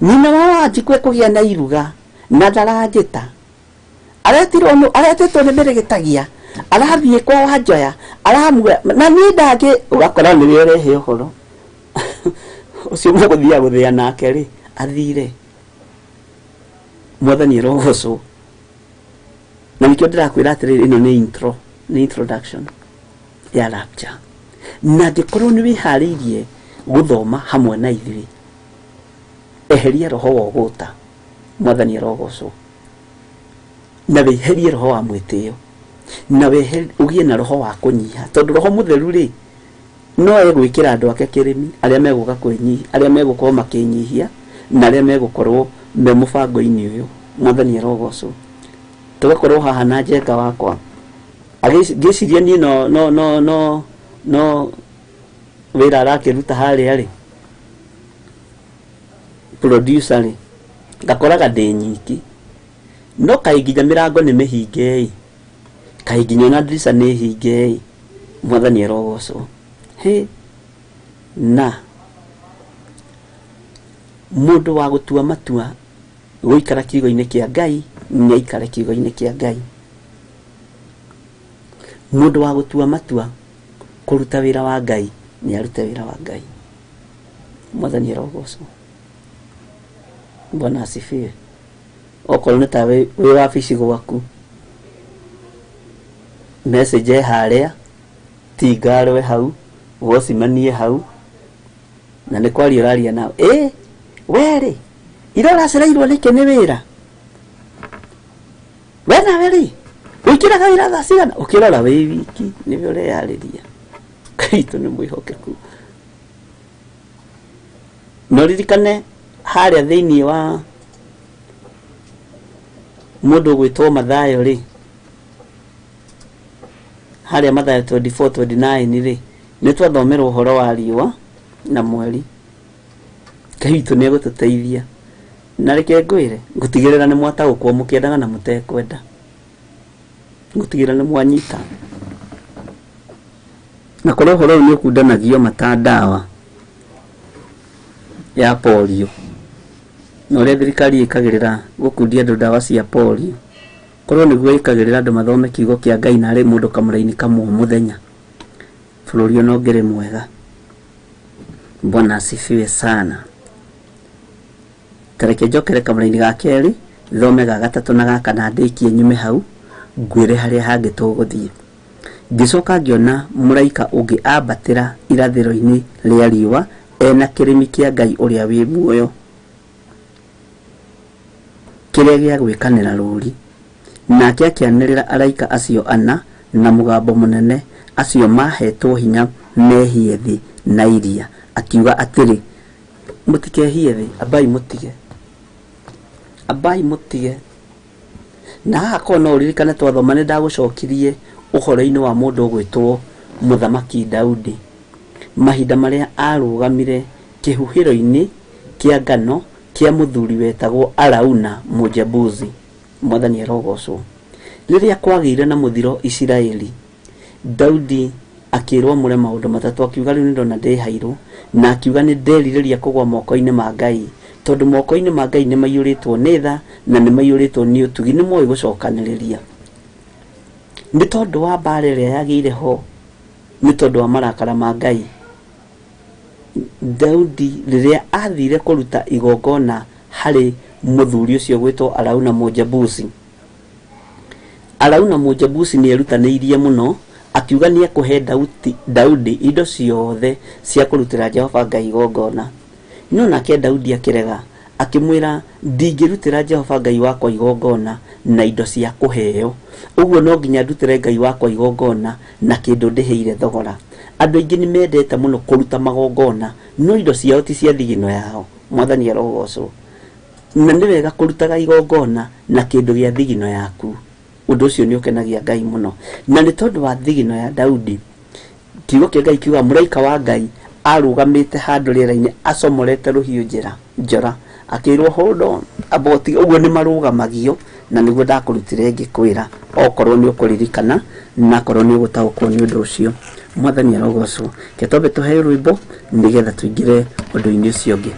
Speaker 2: nyina wa Wanjikũ ekũgĩa na iruga na ndaranjĩta aretĩtwo nĩ mĩrĩgĩtagia arathiĩ kwa Wanjoya aramuga na niĩ ndangĩ ũgakora nĩwe ũrehe ũhoro ũcio mũgũthiaga gũthĩa nake rĩ athire mwathani arogocwo na nĩkĩo ndĩrakwĩra atĩrĩrĩ ĩno nĩ intro nĩ introduction ya rapture na angĩkorwo nĩ wĩharĩirie gũthoma hamwe na ithuĩ eheria roho wa ũgũta mwathani arogocwo na wĩherie roho wa mwĩtĩo na ũgĩe na roho wa kũnyiha tondũ roho mũtheru rĩ no egwĩkĩra andũ ake kĩrĩmi arĩa megũka kwĩnyihia arĩa megũkorwo makĩnyihia na arĩa megũkorwo me mũbango-inĩ ũyũ mwathani arogocwo tũgakorwo haha na Njenga wakwa ngĩciria niĩ no no no no no wĩra arakĩruta harĩa rĩ producer rĩ Ngakoraga ndĩ nyiki. No kaĩ nginya mĩrango nĩ mĩhinge ĩ, kaĩ nginya ona ndirica nĩ hinge ĩ, Mwathani arogocwo. Hĩ, na mũndũ wa gũtua matua gũikara kiugo-inĩ kĩa Ngai nĩ aikare kiugo-inĩ kĩa Ngai. Mũndũ wa gũtua matua kũruta wĩra wa Ngai nĩ arute wĩra wa Ngai. Mwathani arogocwo. Bwana asifiwe. Okorwo nĩ ta wĩ wabici gwaku, message harĩa, tingarwe hau, wocimanie hau, na nĩ kwaria ũraria nao. Ĩ, we rĩ, ira ũracereirwo nĩkĩ nĩ wĩra? We nawe rĩ, ũingĩraga wĩra thaa cigana? Ũkĩrora wĩ wiki, nĩwe ũreyarĩria. Ngai witũ nĩ mwĩhokeku. Na ũririkane harĩa thĩinĩ wa mũndũ ũgwĩtwo Mathayo rĩ, harĩa Mathayo 24:29 rĩ, nĩ twathomerwo ũhoro wa riũa na mweri. Ngai witũ nĩ egũtũteithia. Na reke ngwĩre, ngũtigĩrĩra nĩ mwataũkwo mũkĩendaga na mũtekwenda. Ngũtigĩrĩra nĩ mwanyita. Na korwo ũhoro ũyũ nĩ ũkundanagio mata ndawa ya polio, na ũrĩa thirikari ĩkagĩrĩra gũkundia andũ ndawa cia polio, korwo nĩguo ĩkagĩrĩra andũ mathome kiugo kĩa Ngai narĩ mũndũ kamũraini kamwe mũthenya, bũrũri ona ũngĩrĩ mwega. Bwana asifiwe sana. Tareke njokere kamũraini ga kerĩ, thome ga gatatũ na ga kana ndĩkie nyume hau, ngwĩre harĩa hangĩ tũgũthiĩ. Ngĩcoka ngĩona mũraika ũngĩ ambatĩra irathĩro-inĩ rĩa riũa ena kĩrĩmi kĩa Ngai ũrĩa wĩ muoyo, kĩrĩa gĩa gwĩkanĩra rũũri. Nake akĩanĩrĩra araika acio ana na mũgambo mũnene, acio mahetwo hinya mehie thĩ na iria, akiuga atĩrĩ, mũtikehie thĩ, ambai mũtige, ambai mũtige. Na haha korwo no ũririkane twathoma nĩ ndagũcokirie ũhoro-inĩ wa mũndũ ũgwĩtwo Mũthamaki Daudi, mahinda marĩa arũgamire kĩhuhĩro-inĩ kĩa ngano kĩa mũthuri wetagwo Arauna Mũjebusi. Mwathani arogocwo. Rĩrĩa kwagĩire na mũthiro Isiraeli, Daudi akĩrwo amũre maũndũ matatũ, akiuga rĩu nĩndona ndĩhairwo, na akiuga nĩ nderirĩria kũgwa moko-inĩ ma Ngai, tondũ moko-inĩ ma Ngai nĩ maiyũrĩtwo nĩ tha na nĩ maiyũrĩtwo nĩ ũtugi, nĩ moĩ gũcokanĩrĩria. Nĩ tondũ wa mbara ĩrĩa yagĩire ho, nĩ tondũ wa marakara ma Ngai, Daudi rĩrĩa athire kũruta igongona harĩ mũthuri ũcio gwĩtwo Arauna Mũjebusi, Arauna Mũjebusi nĩ erutanĩirie mũno, akiuga nĩ ekũhe Daudi indo ciothe cia kũrutĩra Jehova Ngai igongona. No nake Daudi akĩrega, akĩmwĩra ndingĩrutĩra Jehova Ngai wakwa igongona na indo cia kũheo, ũguo no nginya ndutĩre Ngai wakwa igongona na kĩndũ ndĩhĩire thogora. Andũ aingĩ nĩ mendete mũno kũruta magongona, no indo ciao ti cia thigino yao. Mwathani arogocwo. Na nĩ wega kũrutaga igongona na kĩndũ gĩa thigino yaku. Ũndũ ũcio nĩ ũkenagia Ngai mũno. Na nĩ tondũ wa thigino ya Daudi, kiugo kĩa Ngai kiuga mũraika wa Ngai arũgamĩte handũ rĩera-inĩ acomorete rũhiũ njora, akĩrwo hold on, aboti. Ũguo nĩ marũgamagio, na nĩguo ndakũrutire ngĩkwĩra, okorwo nĩ ũkũririkana na akorwo nĩ ũgũtaũkwo nĩ ũndũ ũcio. Mwathani arogocwo. Reke twambe tũheo rwĩmbo nĩgetha tũingĩre ũndũ-inĩ ũcio ũngĩ.